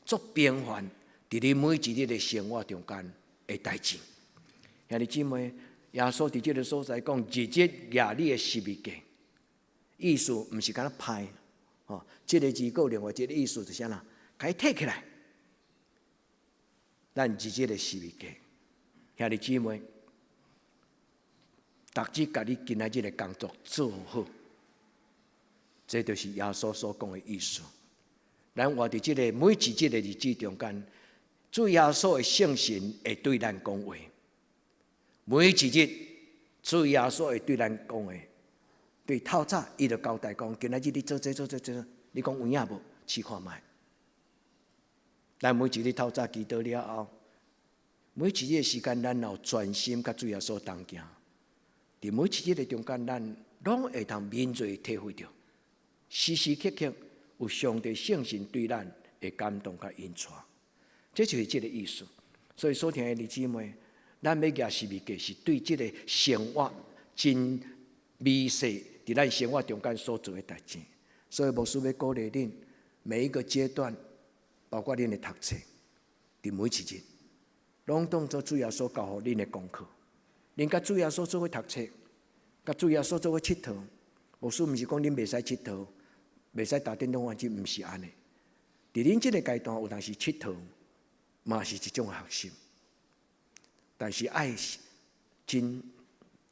足平凡，佇你每一日的生活中間的代誌。兄弟姊妹，耶穌佇這个所在講，日日舉你的十字架，意思毋是干焦歹，吼，這个字閣另外一个意思就是啥啦？共伊提起來，咱日日的十字架。兄弟姊妹，逐日共你今仔日的工作做好，這就是耶穌所講的意思。咱活佇這个每一日的日子中間，主耶穌的聖神會對咱講話。每一日，主耶穌會對咱講話。對透早，伊就交代講：今仔日你做這做這做，你講有影無？試看覓。咱每一日透早祈禱了後，每一日的時間，咱有專心佮主耶穌同行。佇每一日的中間，咱攏會通敏銳體會著，時時刻刻有上帝聖神對咱的感動佮引帶，這就是這个意思。所以，所聽的弟姊妹，咱欲舉十字架，是對這个生活真微細，佇咱生活中間所做的代誌。所以，牧師欲鼓勵恁，每一個階段，包括恁的讀冊，佇每一日，攏當做主耶穌交予恁的功課。恁佮主耶穌做伙讀冊，佮主耶穌做伙𨑨迌。牧師毋是講恁袂使𨑨迌，袂使打電動玩具，毋是按呢。佇恁這个階段，有當時𨑨迌，嘛是一種學習。但是愛真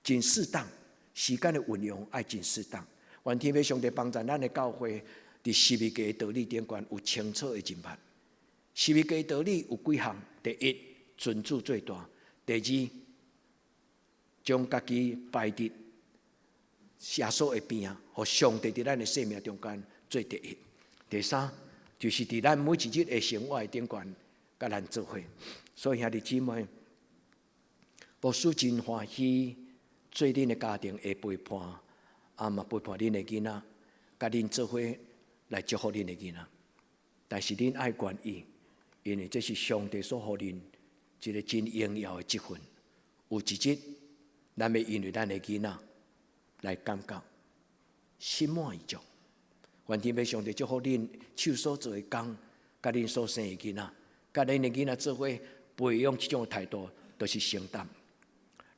真適當，時間的運用愛真適當。願天父上帝幫助咱的教會，佇十字架道理頂懸有清楚的認捌。十字架道理有幾項？第一，尊主做大；第二，將家己擺佇耶穌的邊仔，予上帝佇咱的生命中間做第一。第三，就是佇咱每一日的生活的頂懸，佮咱做伙。所以兄弟姊妹，牧師真歡喜做恁的家庭的陪伴，啊嘛陪伴恁的囡仔，佮恁做伙來祝福恁的囡仔。但是恁愛願意，因為這是上帝所予恁一个真榮耀的職分。有一日，咱欲因為咱的囡仔來感覺心滿意足。願天父上帝祝福恁手所做的工，佮恁所生的囡仔，佮恁的囡仔做伙培養這種態度，就是承擔。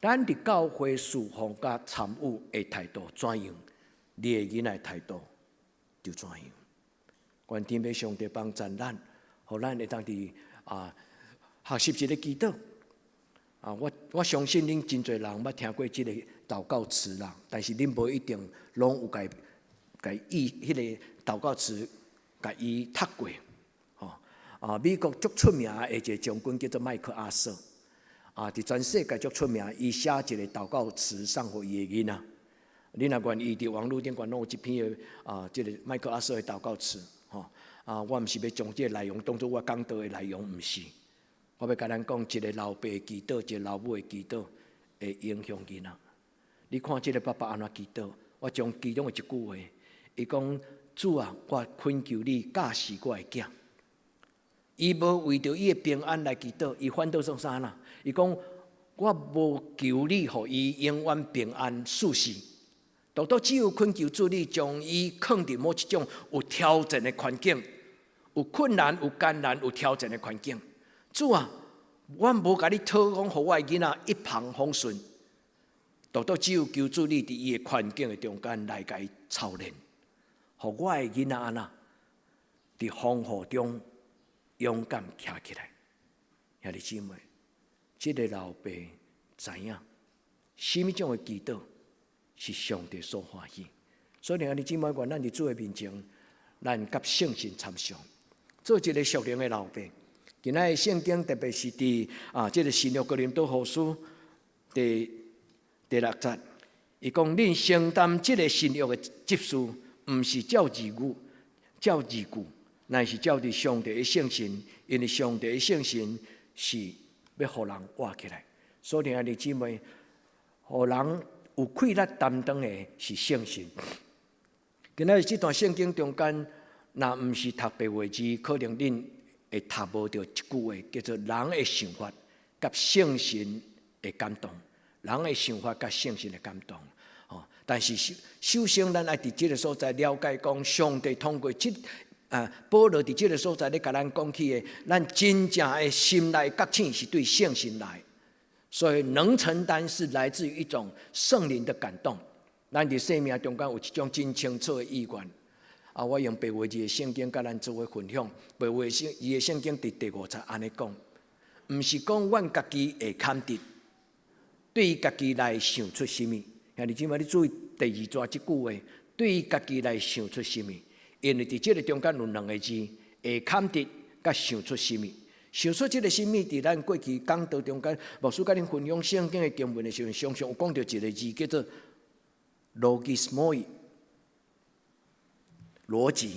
咱佇教會侍奉佮參與的態度怎樣，你的囡仔態度就怎樣。願天父上帝幫助咱，予咱會當佇啊學習一个祈禱。啊，我相信恁真濟人捌聽過這个禱告詞啦，但是恁無一定攏有共共伊彼个禱告詞共伊讀過。吼啊，美國足出名的一个將軍叫做麥克阿瑟。啊，佇全世界足出名，伊寫一个禱告詞送予伊的囡仔。恁若願意佇網路頂懸攏有一篇的啊，這个麥克阿瑟的禱告詞。吼啊，我毋是欲將這个內容當做我講道的內容，毋是。我欲共咱講，一个老爸祈禱，一个老母的祈禱，會影響囡仔。你看這个爸爸按怎祈禱？我將其中的一句話，伊講：主啊，我懇求你教示我的囝。伊無為著伊的平安來祈禱，伊反倒創啥啦？伊講：我無求你予伊永遠平安舒適，獨獨只有懇求主你將伊囥佇某一種有挑戰的環境，有困難、有艱難、有挑戰的環境。主啊，我無共你討講，予我的囡仔一帆風順。獨獨只有求主你佇伊的環境的中間來共伊操練，予我的囡仔按怎佇風雨中勇敢徛起來。兄弟姊妹，這个老爸知影，啥物種的祈禱是上帝所歡喜。所以兄弟姊妹，願咱佇主的面前，咱佮聖神參詳，做一个屬靈的老爸。今仔日聖經特別是佇這个新約哥林多後書第六節，伊講恁承擔這个新約的執事，毋是照字語、照字句，乃是照著上帝的聖神，因為上帝的聖神是欲予人活起來。所以兄弟姊妹，予人有氣力擔當的是聖神。今仔日這段聖經中間，若毋是讀白話字，可能恁會讀無著一句話，叫做人的想法佮聖神的感動。人的想法佮聖神的感動，哦，但是首先，咱愛佇這个所在了解講，上帝通過這保羅佇這个所在咧共咱講起的，咱真正的心內覺醒是對聖神來，所以能承擔是來自於一種聖靈的感動。咱佇生命中間有一種真清楚的意願。啊，我用白話字的聖經佮咱做伙分享。白話字的聖經佇第五節按呢講，毋是講阮家己會堪得，對家己來想出啥物。兄弟姊妹，你注意第二段這句話，對家己來想出啥物？因為佇這个中間有兩个字，會堪得佮想出啥物。想出這个啥物，佇咱過去講道中間，牧師佮恁分享聖經的經文的時陣，常常有講著一个字，叫做 logismoi，邏輯。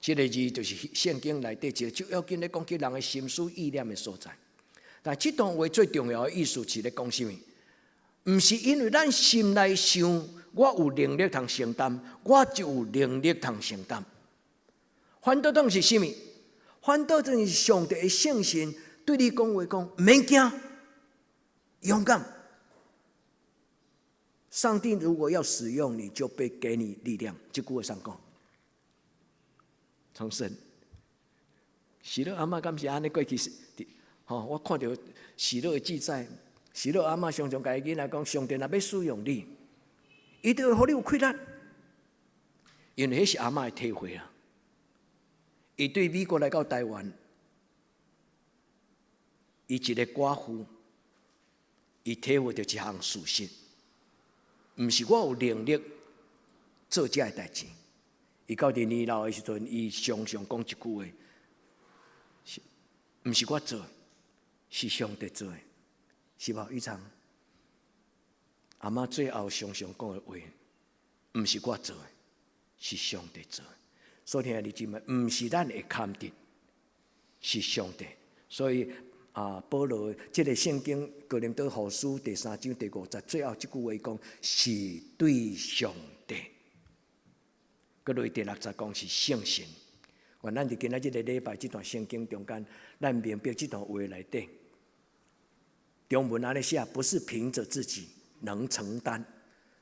這个字就是聖經內底一个最要緊咧講起人的心思意念的所在。但這段話最重要的意思是咧講啥物？毋是因為咱心內想，我有能力通承擔，我就有能力通承擔。反倒當是啥物？反倒就是上帝的聖神對你講話講，毋免驚，勇敢。上帝如果要使用你，就會給你力量。這句話上講，重申。喜樂阿嬤敢是按呢過去？吼，我看著喜樂的記載，喜樂阿嬤常常共伊囡仔講：上帝若欲使用你，伊就會予你有氣力。因為彼是阿嬤的體會啊。伊對美國來到台灣，伊一个寡婦，伊體會著一項事實，毋是我有能力做這个代誌。伊到佇年老的時陣，伊常常講一句話：是，毋是我做，是上帝做的，是無？宇昌，阿嬤最後常常講的話，毋是我做的，是上帝做的。所以兄弟姊妹，毋是咱會堪得，是上帝。所以啊，保羅這个聖經哥林多後書第三章第五節最後這句話講，是對上帝。閣落第六節講是聖神。願咱佇今仔這个禮拜這段聖經中間，咱明白這段話內底，中文按呢寫，不是憑著自己能承擔。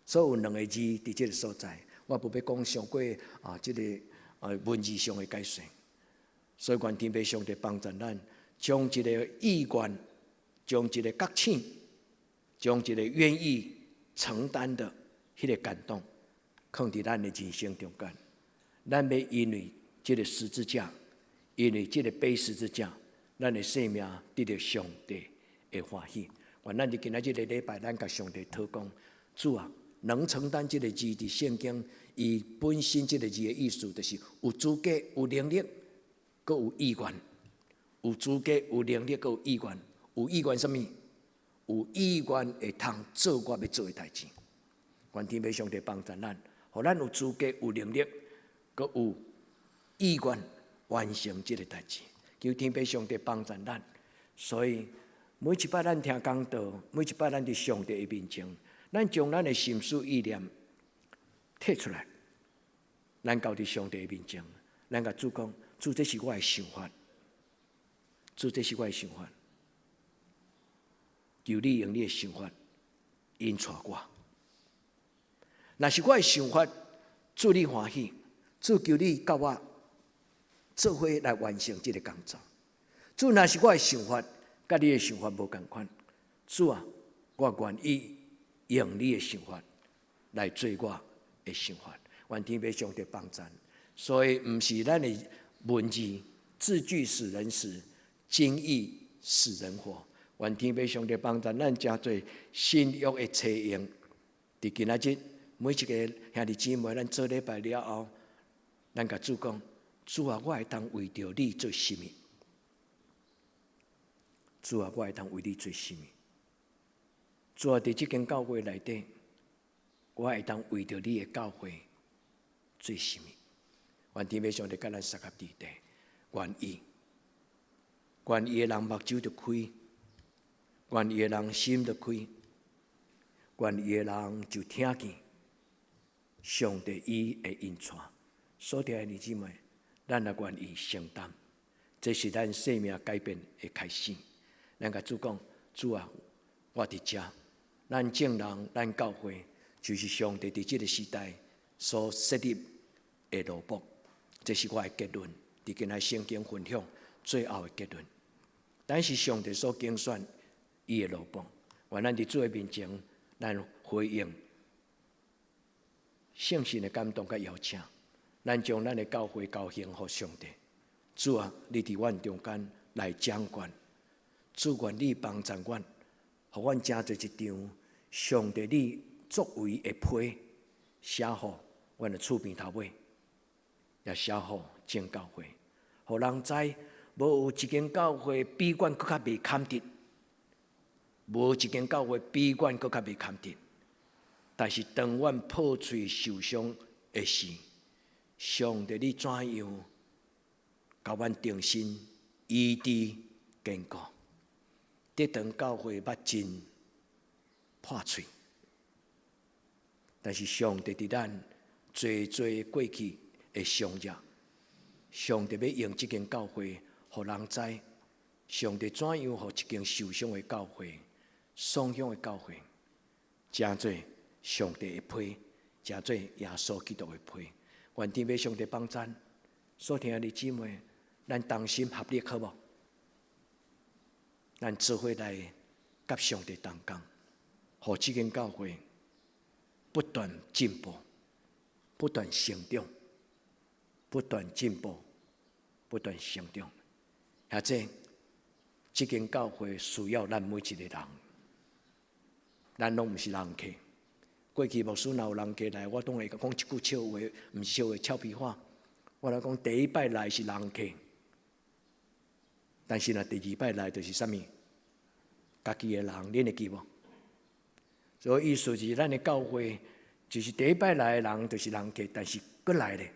所以有兩个字佇這个所在，我無欲講傷過這个文字上的解釋。所以願天父上帝幫助咱，將一个意願，將一个覺醒，將一个願意承擔的彼个感動，放佇咱的人生中間。咱欲因為這个十字架，因為這个背十字架，咱的生命得著上帝的歡喜。願咱佇今仔這个禮拜，咱共上帝討講，主啊，能承擔這个字佇聖經，伊本身這个字的意思，就是有資格、有能力，閣有意願。有資格、有能力，閣有意願。有意願啥物？有意願會通做我欲做的代誌。願天父上帝幫助咱，予咱有資格、有能力，閣有意願完成這个代誌。求天父上帝幫助咱。所以每一擺咱聽講道，每一擺咱佇上帝的面前，咱將咱的心思意念提出來，咱交佇上帝的面前，咱共主講：主，這是我的想法，主，這是我的想法，求你用你的想法引帶我。若是我的想法，主你歡喜，主求你佮我做伙來完成這个工作。主，若是我的想法，佮你的想法無仝款，主啊，我願意用你的想法來做我的想法。願天父上帝幫贊。所以，毋是咱的文字字句使人死，經意使人活。願天父上帝幫贊咱，成做新約的冊用。佇今仔日，每一个兄弟姊妹，咱做禮拜了後，咱共主講：主啊，我會當為著你做啥物？主啊，我會當為你做啥物？主啊，佇這間教會內底，我會當為著你的教會做啥物？願天父上帝佮咱相佮佇底，願意，願意的人目睭就開，願意的人心就開，願意的人就聽見上帝伊的引帶。所聽的弟兄姊妹，咱若願意承擔，這是咱生命改變的開始。咱共主講：主啊，我佇遮，咱眾人，咱教會，就是上帝佇這个時代所設立的奴僕。這是我的結論，佇今仔聖經分享最後的結論。咱是上帝所揀選伊的奴僕，願咱佇主的面前，咱回應聖神的感動佮邀請，咱將咱的教會交獻予上帝。主啊，你佇阮中間來掌權，主願你幫助阮，予阮成做一張上帝你作為的批，寫予阮的厝邊頭尾，也寫予眾教會，予人知無有一間教會比阮閣較袂堪得，無一間教會比阮閣較袂堪得。但是當阮破碎受傷的時，上帝你怎樣共阮重新醫治堅固？這當教會捌真破碎，但是上帝佇咱濟濟過去的傷熱，上帝欲用這間教會，予人知上帝怎樣予一間受傷的教會、喪享的教會，成做上帝的批，成做耶穌基督的批。願天父上帝幫贊，所聽的姊妹，咱同心合力好無？咱做伙來佮上帝同工，予這間教會不斷進步，不斷成長，不斷進步，不斷成長。或者，這間教會需要咱每一个人，咱攏毋是人客。過去牧師若有人客來，我總會講一句笑話，毋是笑話，俏皮話。我來講，第一擺來是人客，但是若第二擺來就是啥物？家己的人，恁會記無？所以意思是，咱的教會就是第一擺來的人就是人客，但是閣來咧，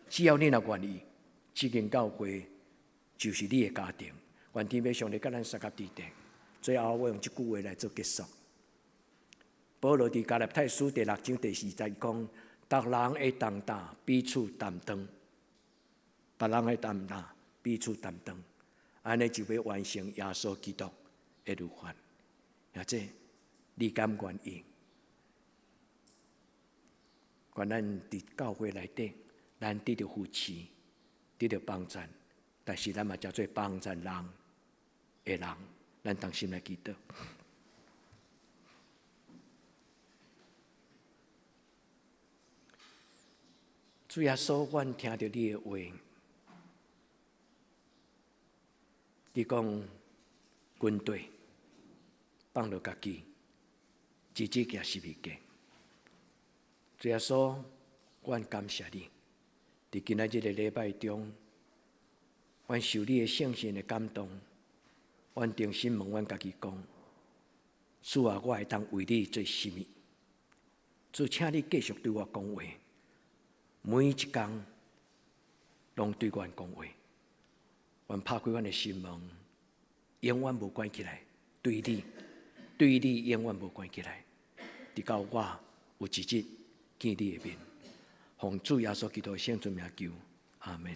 只要你若願意，這間教會就是你的家庭。願天父上帝佮咱相佮佇底。最後，我用這句話來做結束。保羅佇加拉太書第六章第四節講：逐人的重擔彼此擔當，別人的擔擔彼此擔當，按呢就欲完成耶穌基督的律法。或者你敢願意？願咱佇教會內底，咱得著扶持，得著幫贊，但是咱嘛成做幫贊人的人，咱同心來祈禱。主耶穌，阮聽著你的話，你講軍隊放落家己，直直行十字架。主耶穌，阮感謝你，佇今仔這个禮拜中，阮受你的聖神的感動，阮重新問阮家己講：主啊，我會當為你做啥物？主，請你繼續對我講話，每一工攏對阮講話。阮拍開阮的心門，永遠無關起來，對你，對你永遠無關起來，直到我有一日見你的面，奉主耶穌基督聖尊名求，阿門。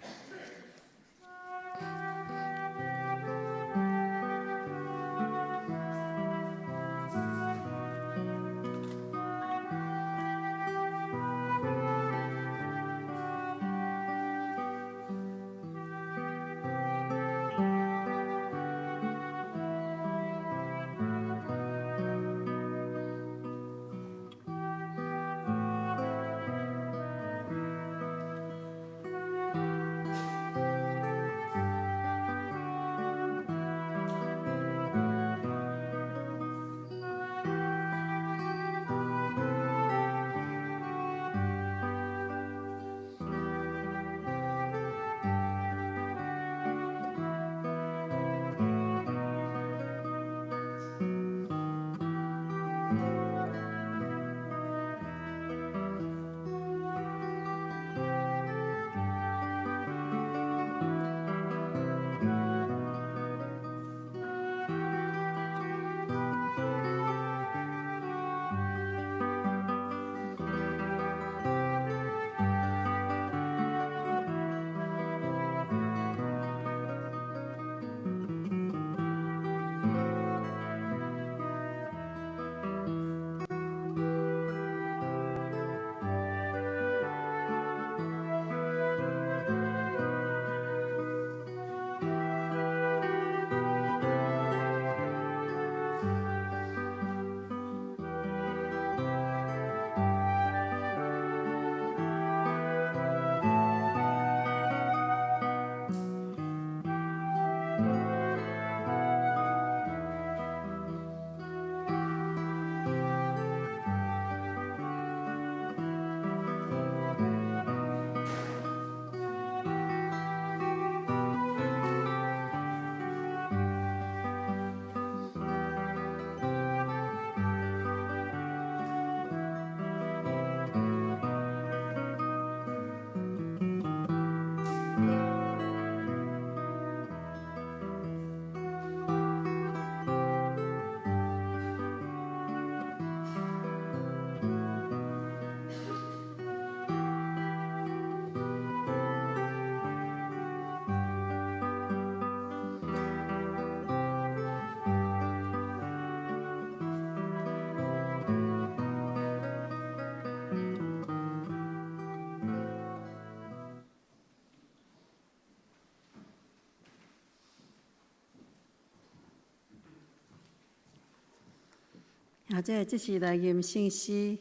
啊，這是來吟聖詩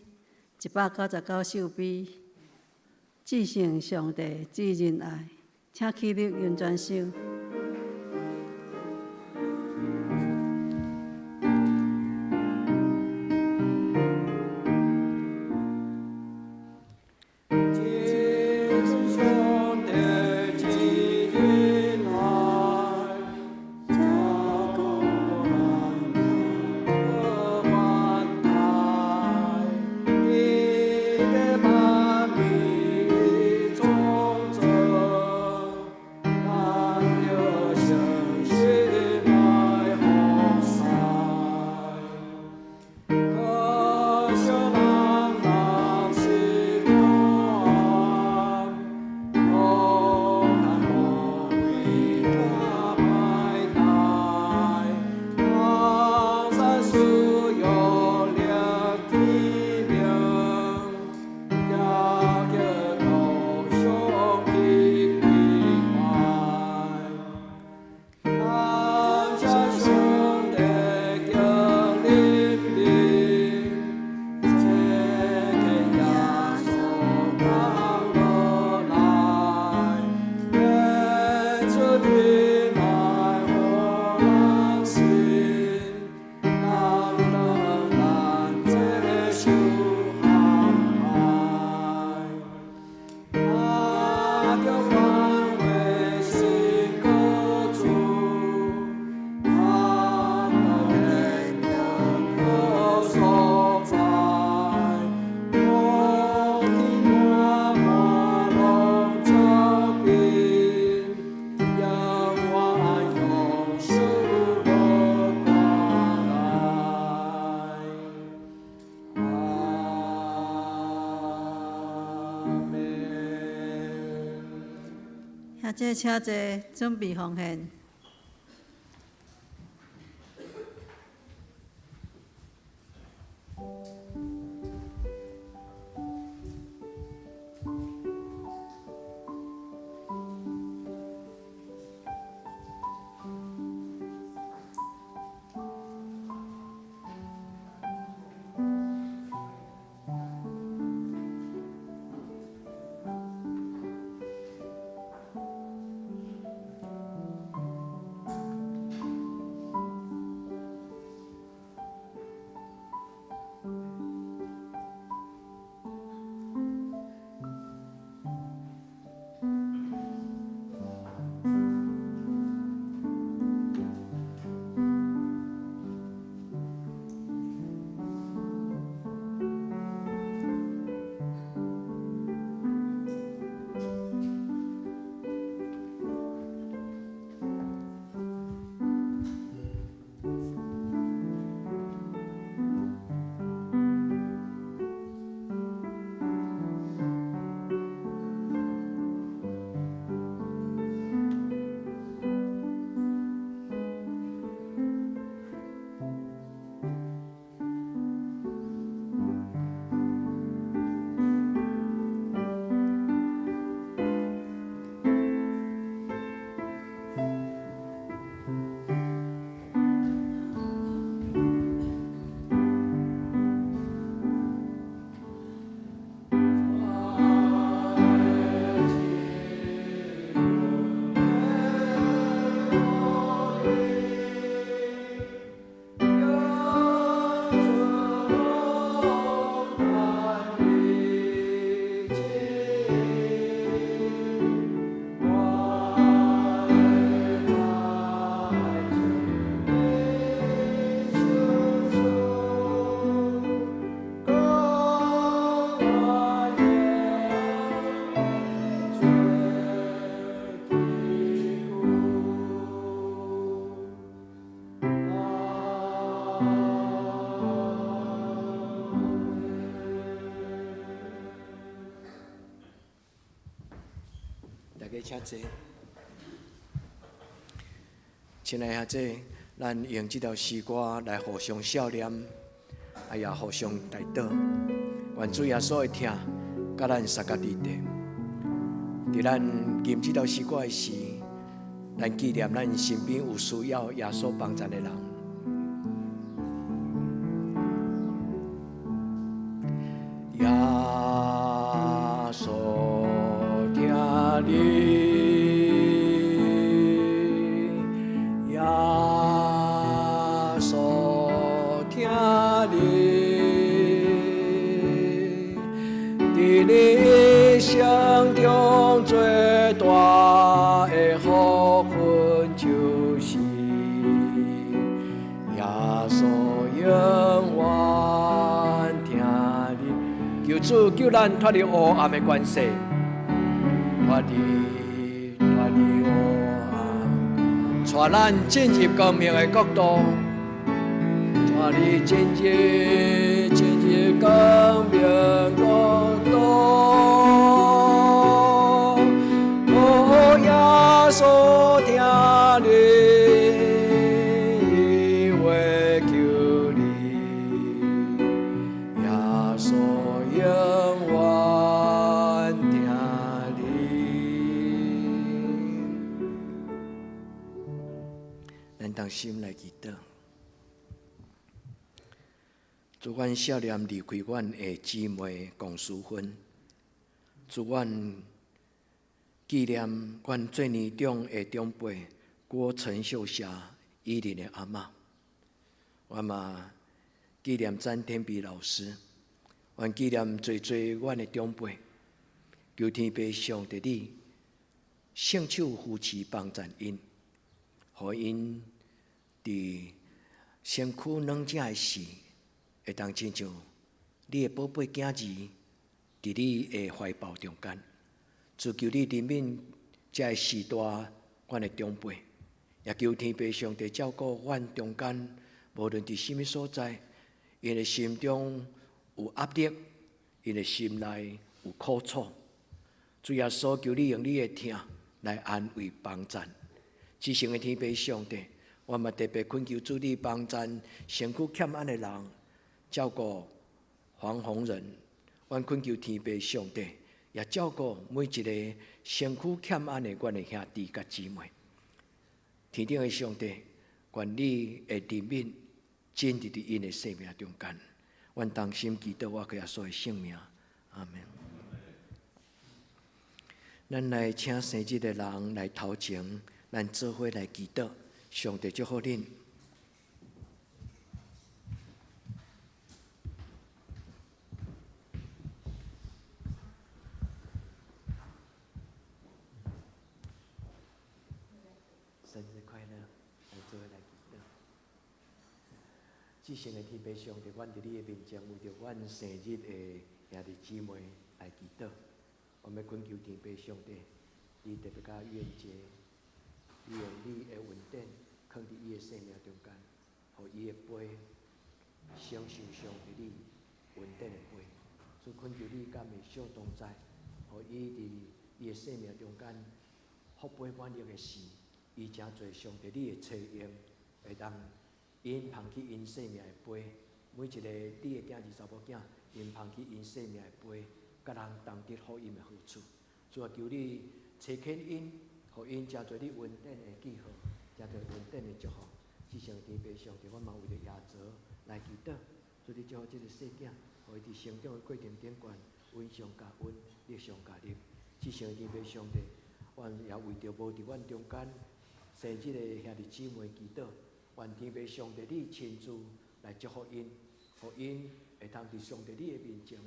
199首美，至聖上帝至仁愛，請起立用全首。上兄弟請坐，準備奉獻。大家請坐。親愛兄弟，咱用這條詩歌來互相笑念，啊也互相代禱。願主耶穌的疼，佮咱相佮佇底。佇咱吟這條詩歌的時，咱紀念咱身邊有需要耶穌幫助的人。耶穌疼你，耶穌疼你，佇你一生中最大的福分，就是耶穌永遠疼你。求主救咱脫離黑暗的權勢，脫離脫離黑暗，帶咱進入光明的國度，帶你進入進入光明國度。哦，耶穌疼你，伊會救你，耶穌永遠疼你。咱同心來祈禱。主，阮惜念離開阮的姊妹龔淑芬。主，阮紀念阮最年長的長輩郭陳秀霞伊琳的阿嬤。阮嘛紀念詹天比老師。阮紀念濟濟阮的長輩，求天父上帝你聖手扶持幫助𪜶，予𪜶佇身軀軟正的時，會當親像你的寶貝囝兒，佇你的懷抱中間。主求你憐憫這个時代阮的長輩，也求天父上帝照顧阮中間，無論佇啥物所在，𪜶的心中有壓力，𪜶的心內有苦楚。主耶穌，求你用你的疼來安慰幫贊。至聖的天父上帝，我嘛特別懇求主你幫贊身軀欠安的人，照顧黃宏仁。阮懇求天父上帝，也照顧每一个身軀欠安的阮的兄弟佮姊妹。天頂的上帝，願你的憐憫進入佇𪜶的生命中間。阮同心祈禱，我耶穌的聖名，阿們。咱來請生日的人來頭前，咱做伙來祈禱，上帝祝福恁。生日快樂！來做伙來祈禱。至聖的天父上帝，阮佇你的面前，為著阮生日的兄弟姊妹來祈禱。我欲懇求天父上帝，你特別佮願傑，你用你的恩典，囥佇伊的生命中間，予伊的杯承受上帝你恩典的杯。主懇求你佮美小同在，予伊佇伊的生命中間福杯滿溢的時，伊誠濟上帝你的慈恩，會當𪜶捧起𪜶生命的杯，每一個你的囝兒查某囝，𪜶捧起𪜶生命的杯，佮人同得福音的好處。主啊，求你差遣𪜶，予𪜶誠濟你恩典的記號，誠濟恩典的祝福。至聖天父上帝，我嘛為著亞澤來祈禱，主你祝福這个細囝，予伊佇成長的過程頂懸，恩上加恩，力上加力。至聖天父上帝，阮也為著無佇阮中間生日的兄弟姊妹祈禱，願天父上帝你親自來祝福𪜶，予𪜶會通佇上帝你的面前，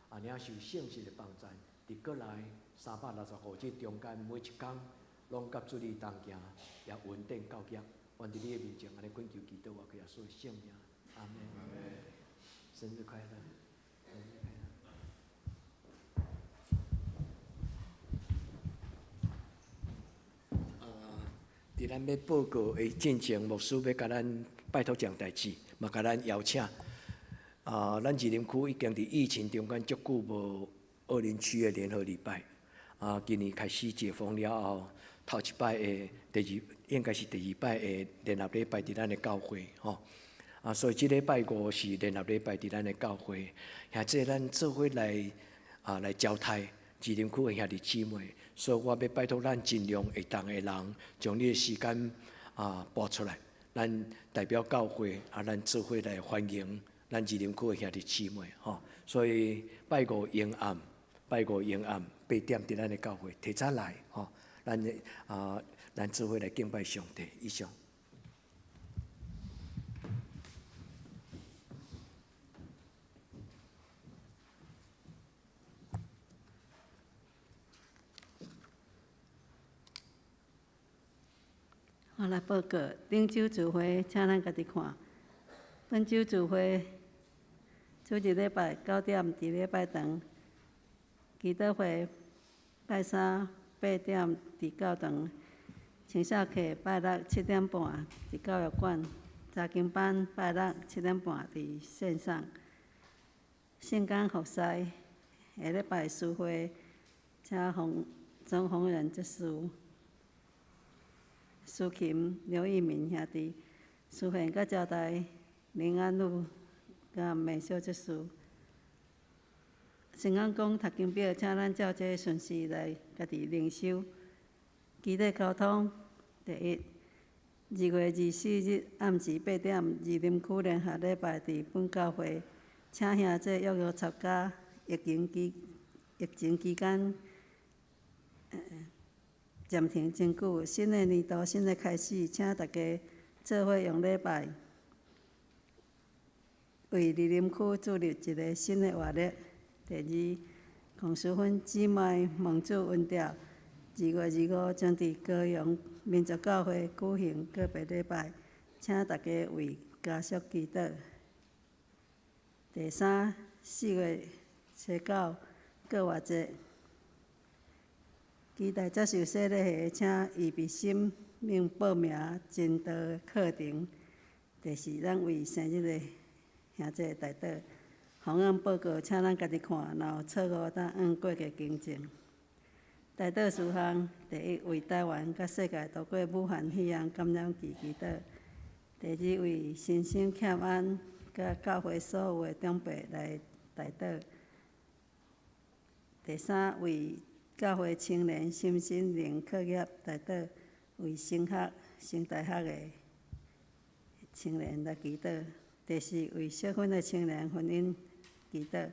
啊領受聖神的幫贊，佇閣來365日中間每一工，攏佮主你同行，也恩典教業。願佇你的面前，按呢懇求祈禱，我耶穌的聖名，阿們。生日快樂！生日快樂！佇咱欲報告的進前，牧師欲共咱拜託一項代誌，嘛共咱邀請。啊，咱士林區已經佇疫情中間足久無二林區的聯合禮拜。啊，今年開始解封了後，頭一擺的第二，應該是第二擺的聯合禮拜佇咱的教會吼。啊，所以這禮拜五是聯合禮拜佇咱的教會，兄弟咱做伙來啊來招待士林區的兄弟姊妹，所以我欲拜託咱盡量會當的人，將你的時間啊撥出來，咱代表教會啊，咱做伙來歡迎咱士林區的兄弟姊妹吼。所以拜五晚暗，拜五晚暗8點佇咱的教會提早來吼，咱啊，咱做伙來敬拜上帝。以上。我來報告，頂週聚會，請咱家己看。本週聚會，主日禮拜9點佇禮拜堂，祈禱會拜三8點佇教堂，青少課拜六7點半佇教育館，查經班拜六7點半佇線上。聖工服侍下禮拜司會，請洪鍾洪仁執事。司琴劉義民兄弟，司賢佮招待林安禄佮美秀執事。聖安講讀經表，請咱照這个順序來家己靈修。基地溝通，第一，2月24日暗時8點，士林區聯合禮拜佇本教會，請兄弟踴躍參加疫情期間。暫停真久，新的年度，新的開始，請大家做伙用禮拜，為士林區注入一个新的活力。第二，孔淑芬姊妹蒙主恩召，2月25將佇高雄民族教會舉行告別禮拜，請大家為家屬祈禱。第三，4月初9過活節。期待接受洗禮的，請預備心並報名證道課程。第四，咱為生日的兄弟代禱。方案報告，請咱家己看，若有錯誤，當按過去更正。代禱事項：第一，為台灣佮世界度過武漢肺炎感染期祈禱；第二，為新生欠安佮教會所有的長輩來代禱；第三，為教會青年身心靈課業代禱，為升學、升大學的青年來祈禱；第四，為適婚的青年婚姻祈禱；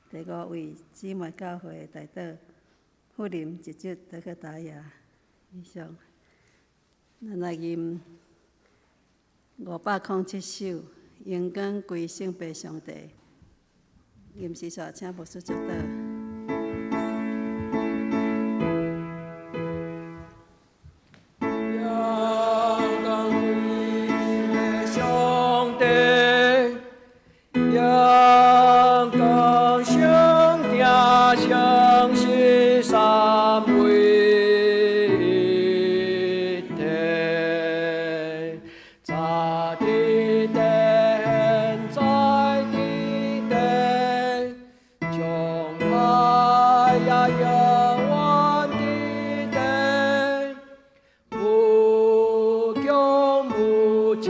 第五，為姊妹教會代禱，富林一節德克達亞。以上，咱來吟507首，榮光歸聖父上帝。吟詩煞，請牧師祝禱。榮光歸上帝，榮光聖聽聖是三位一體，早佇地，現在佇地，將來也永遠佇地，無窮無盡，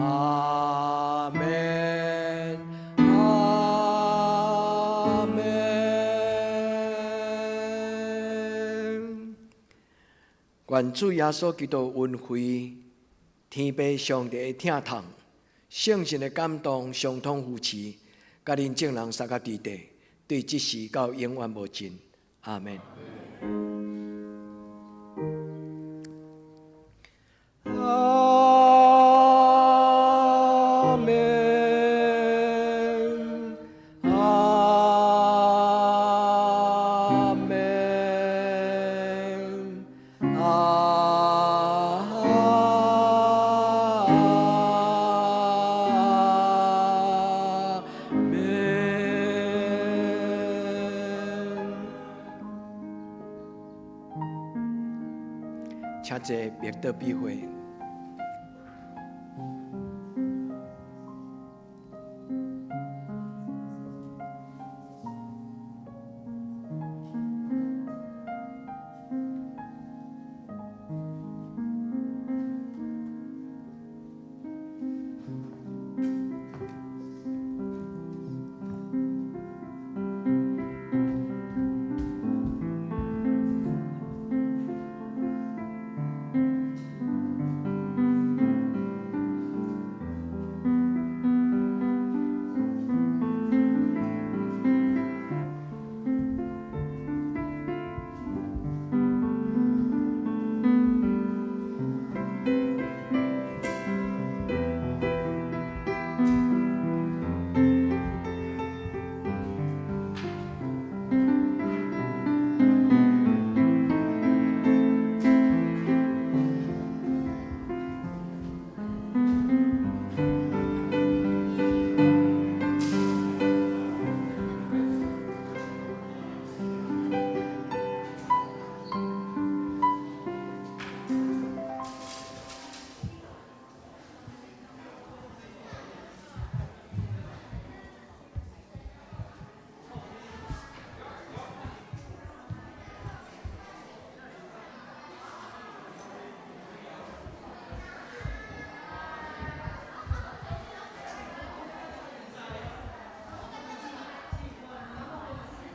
阿們，阿們。願主耶穌基督恩惠，天父上帝的疼痛，聖神的感動，相通扶持，佮恁眾人相佮佇地，對這時到永遠無盡。阿們。阿們，阿們，阿們。請坐，默禱比會。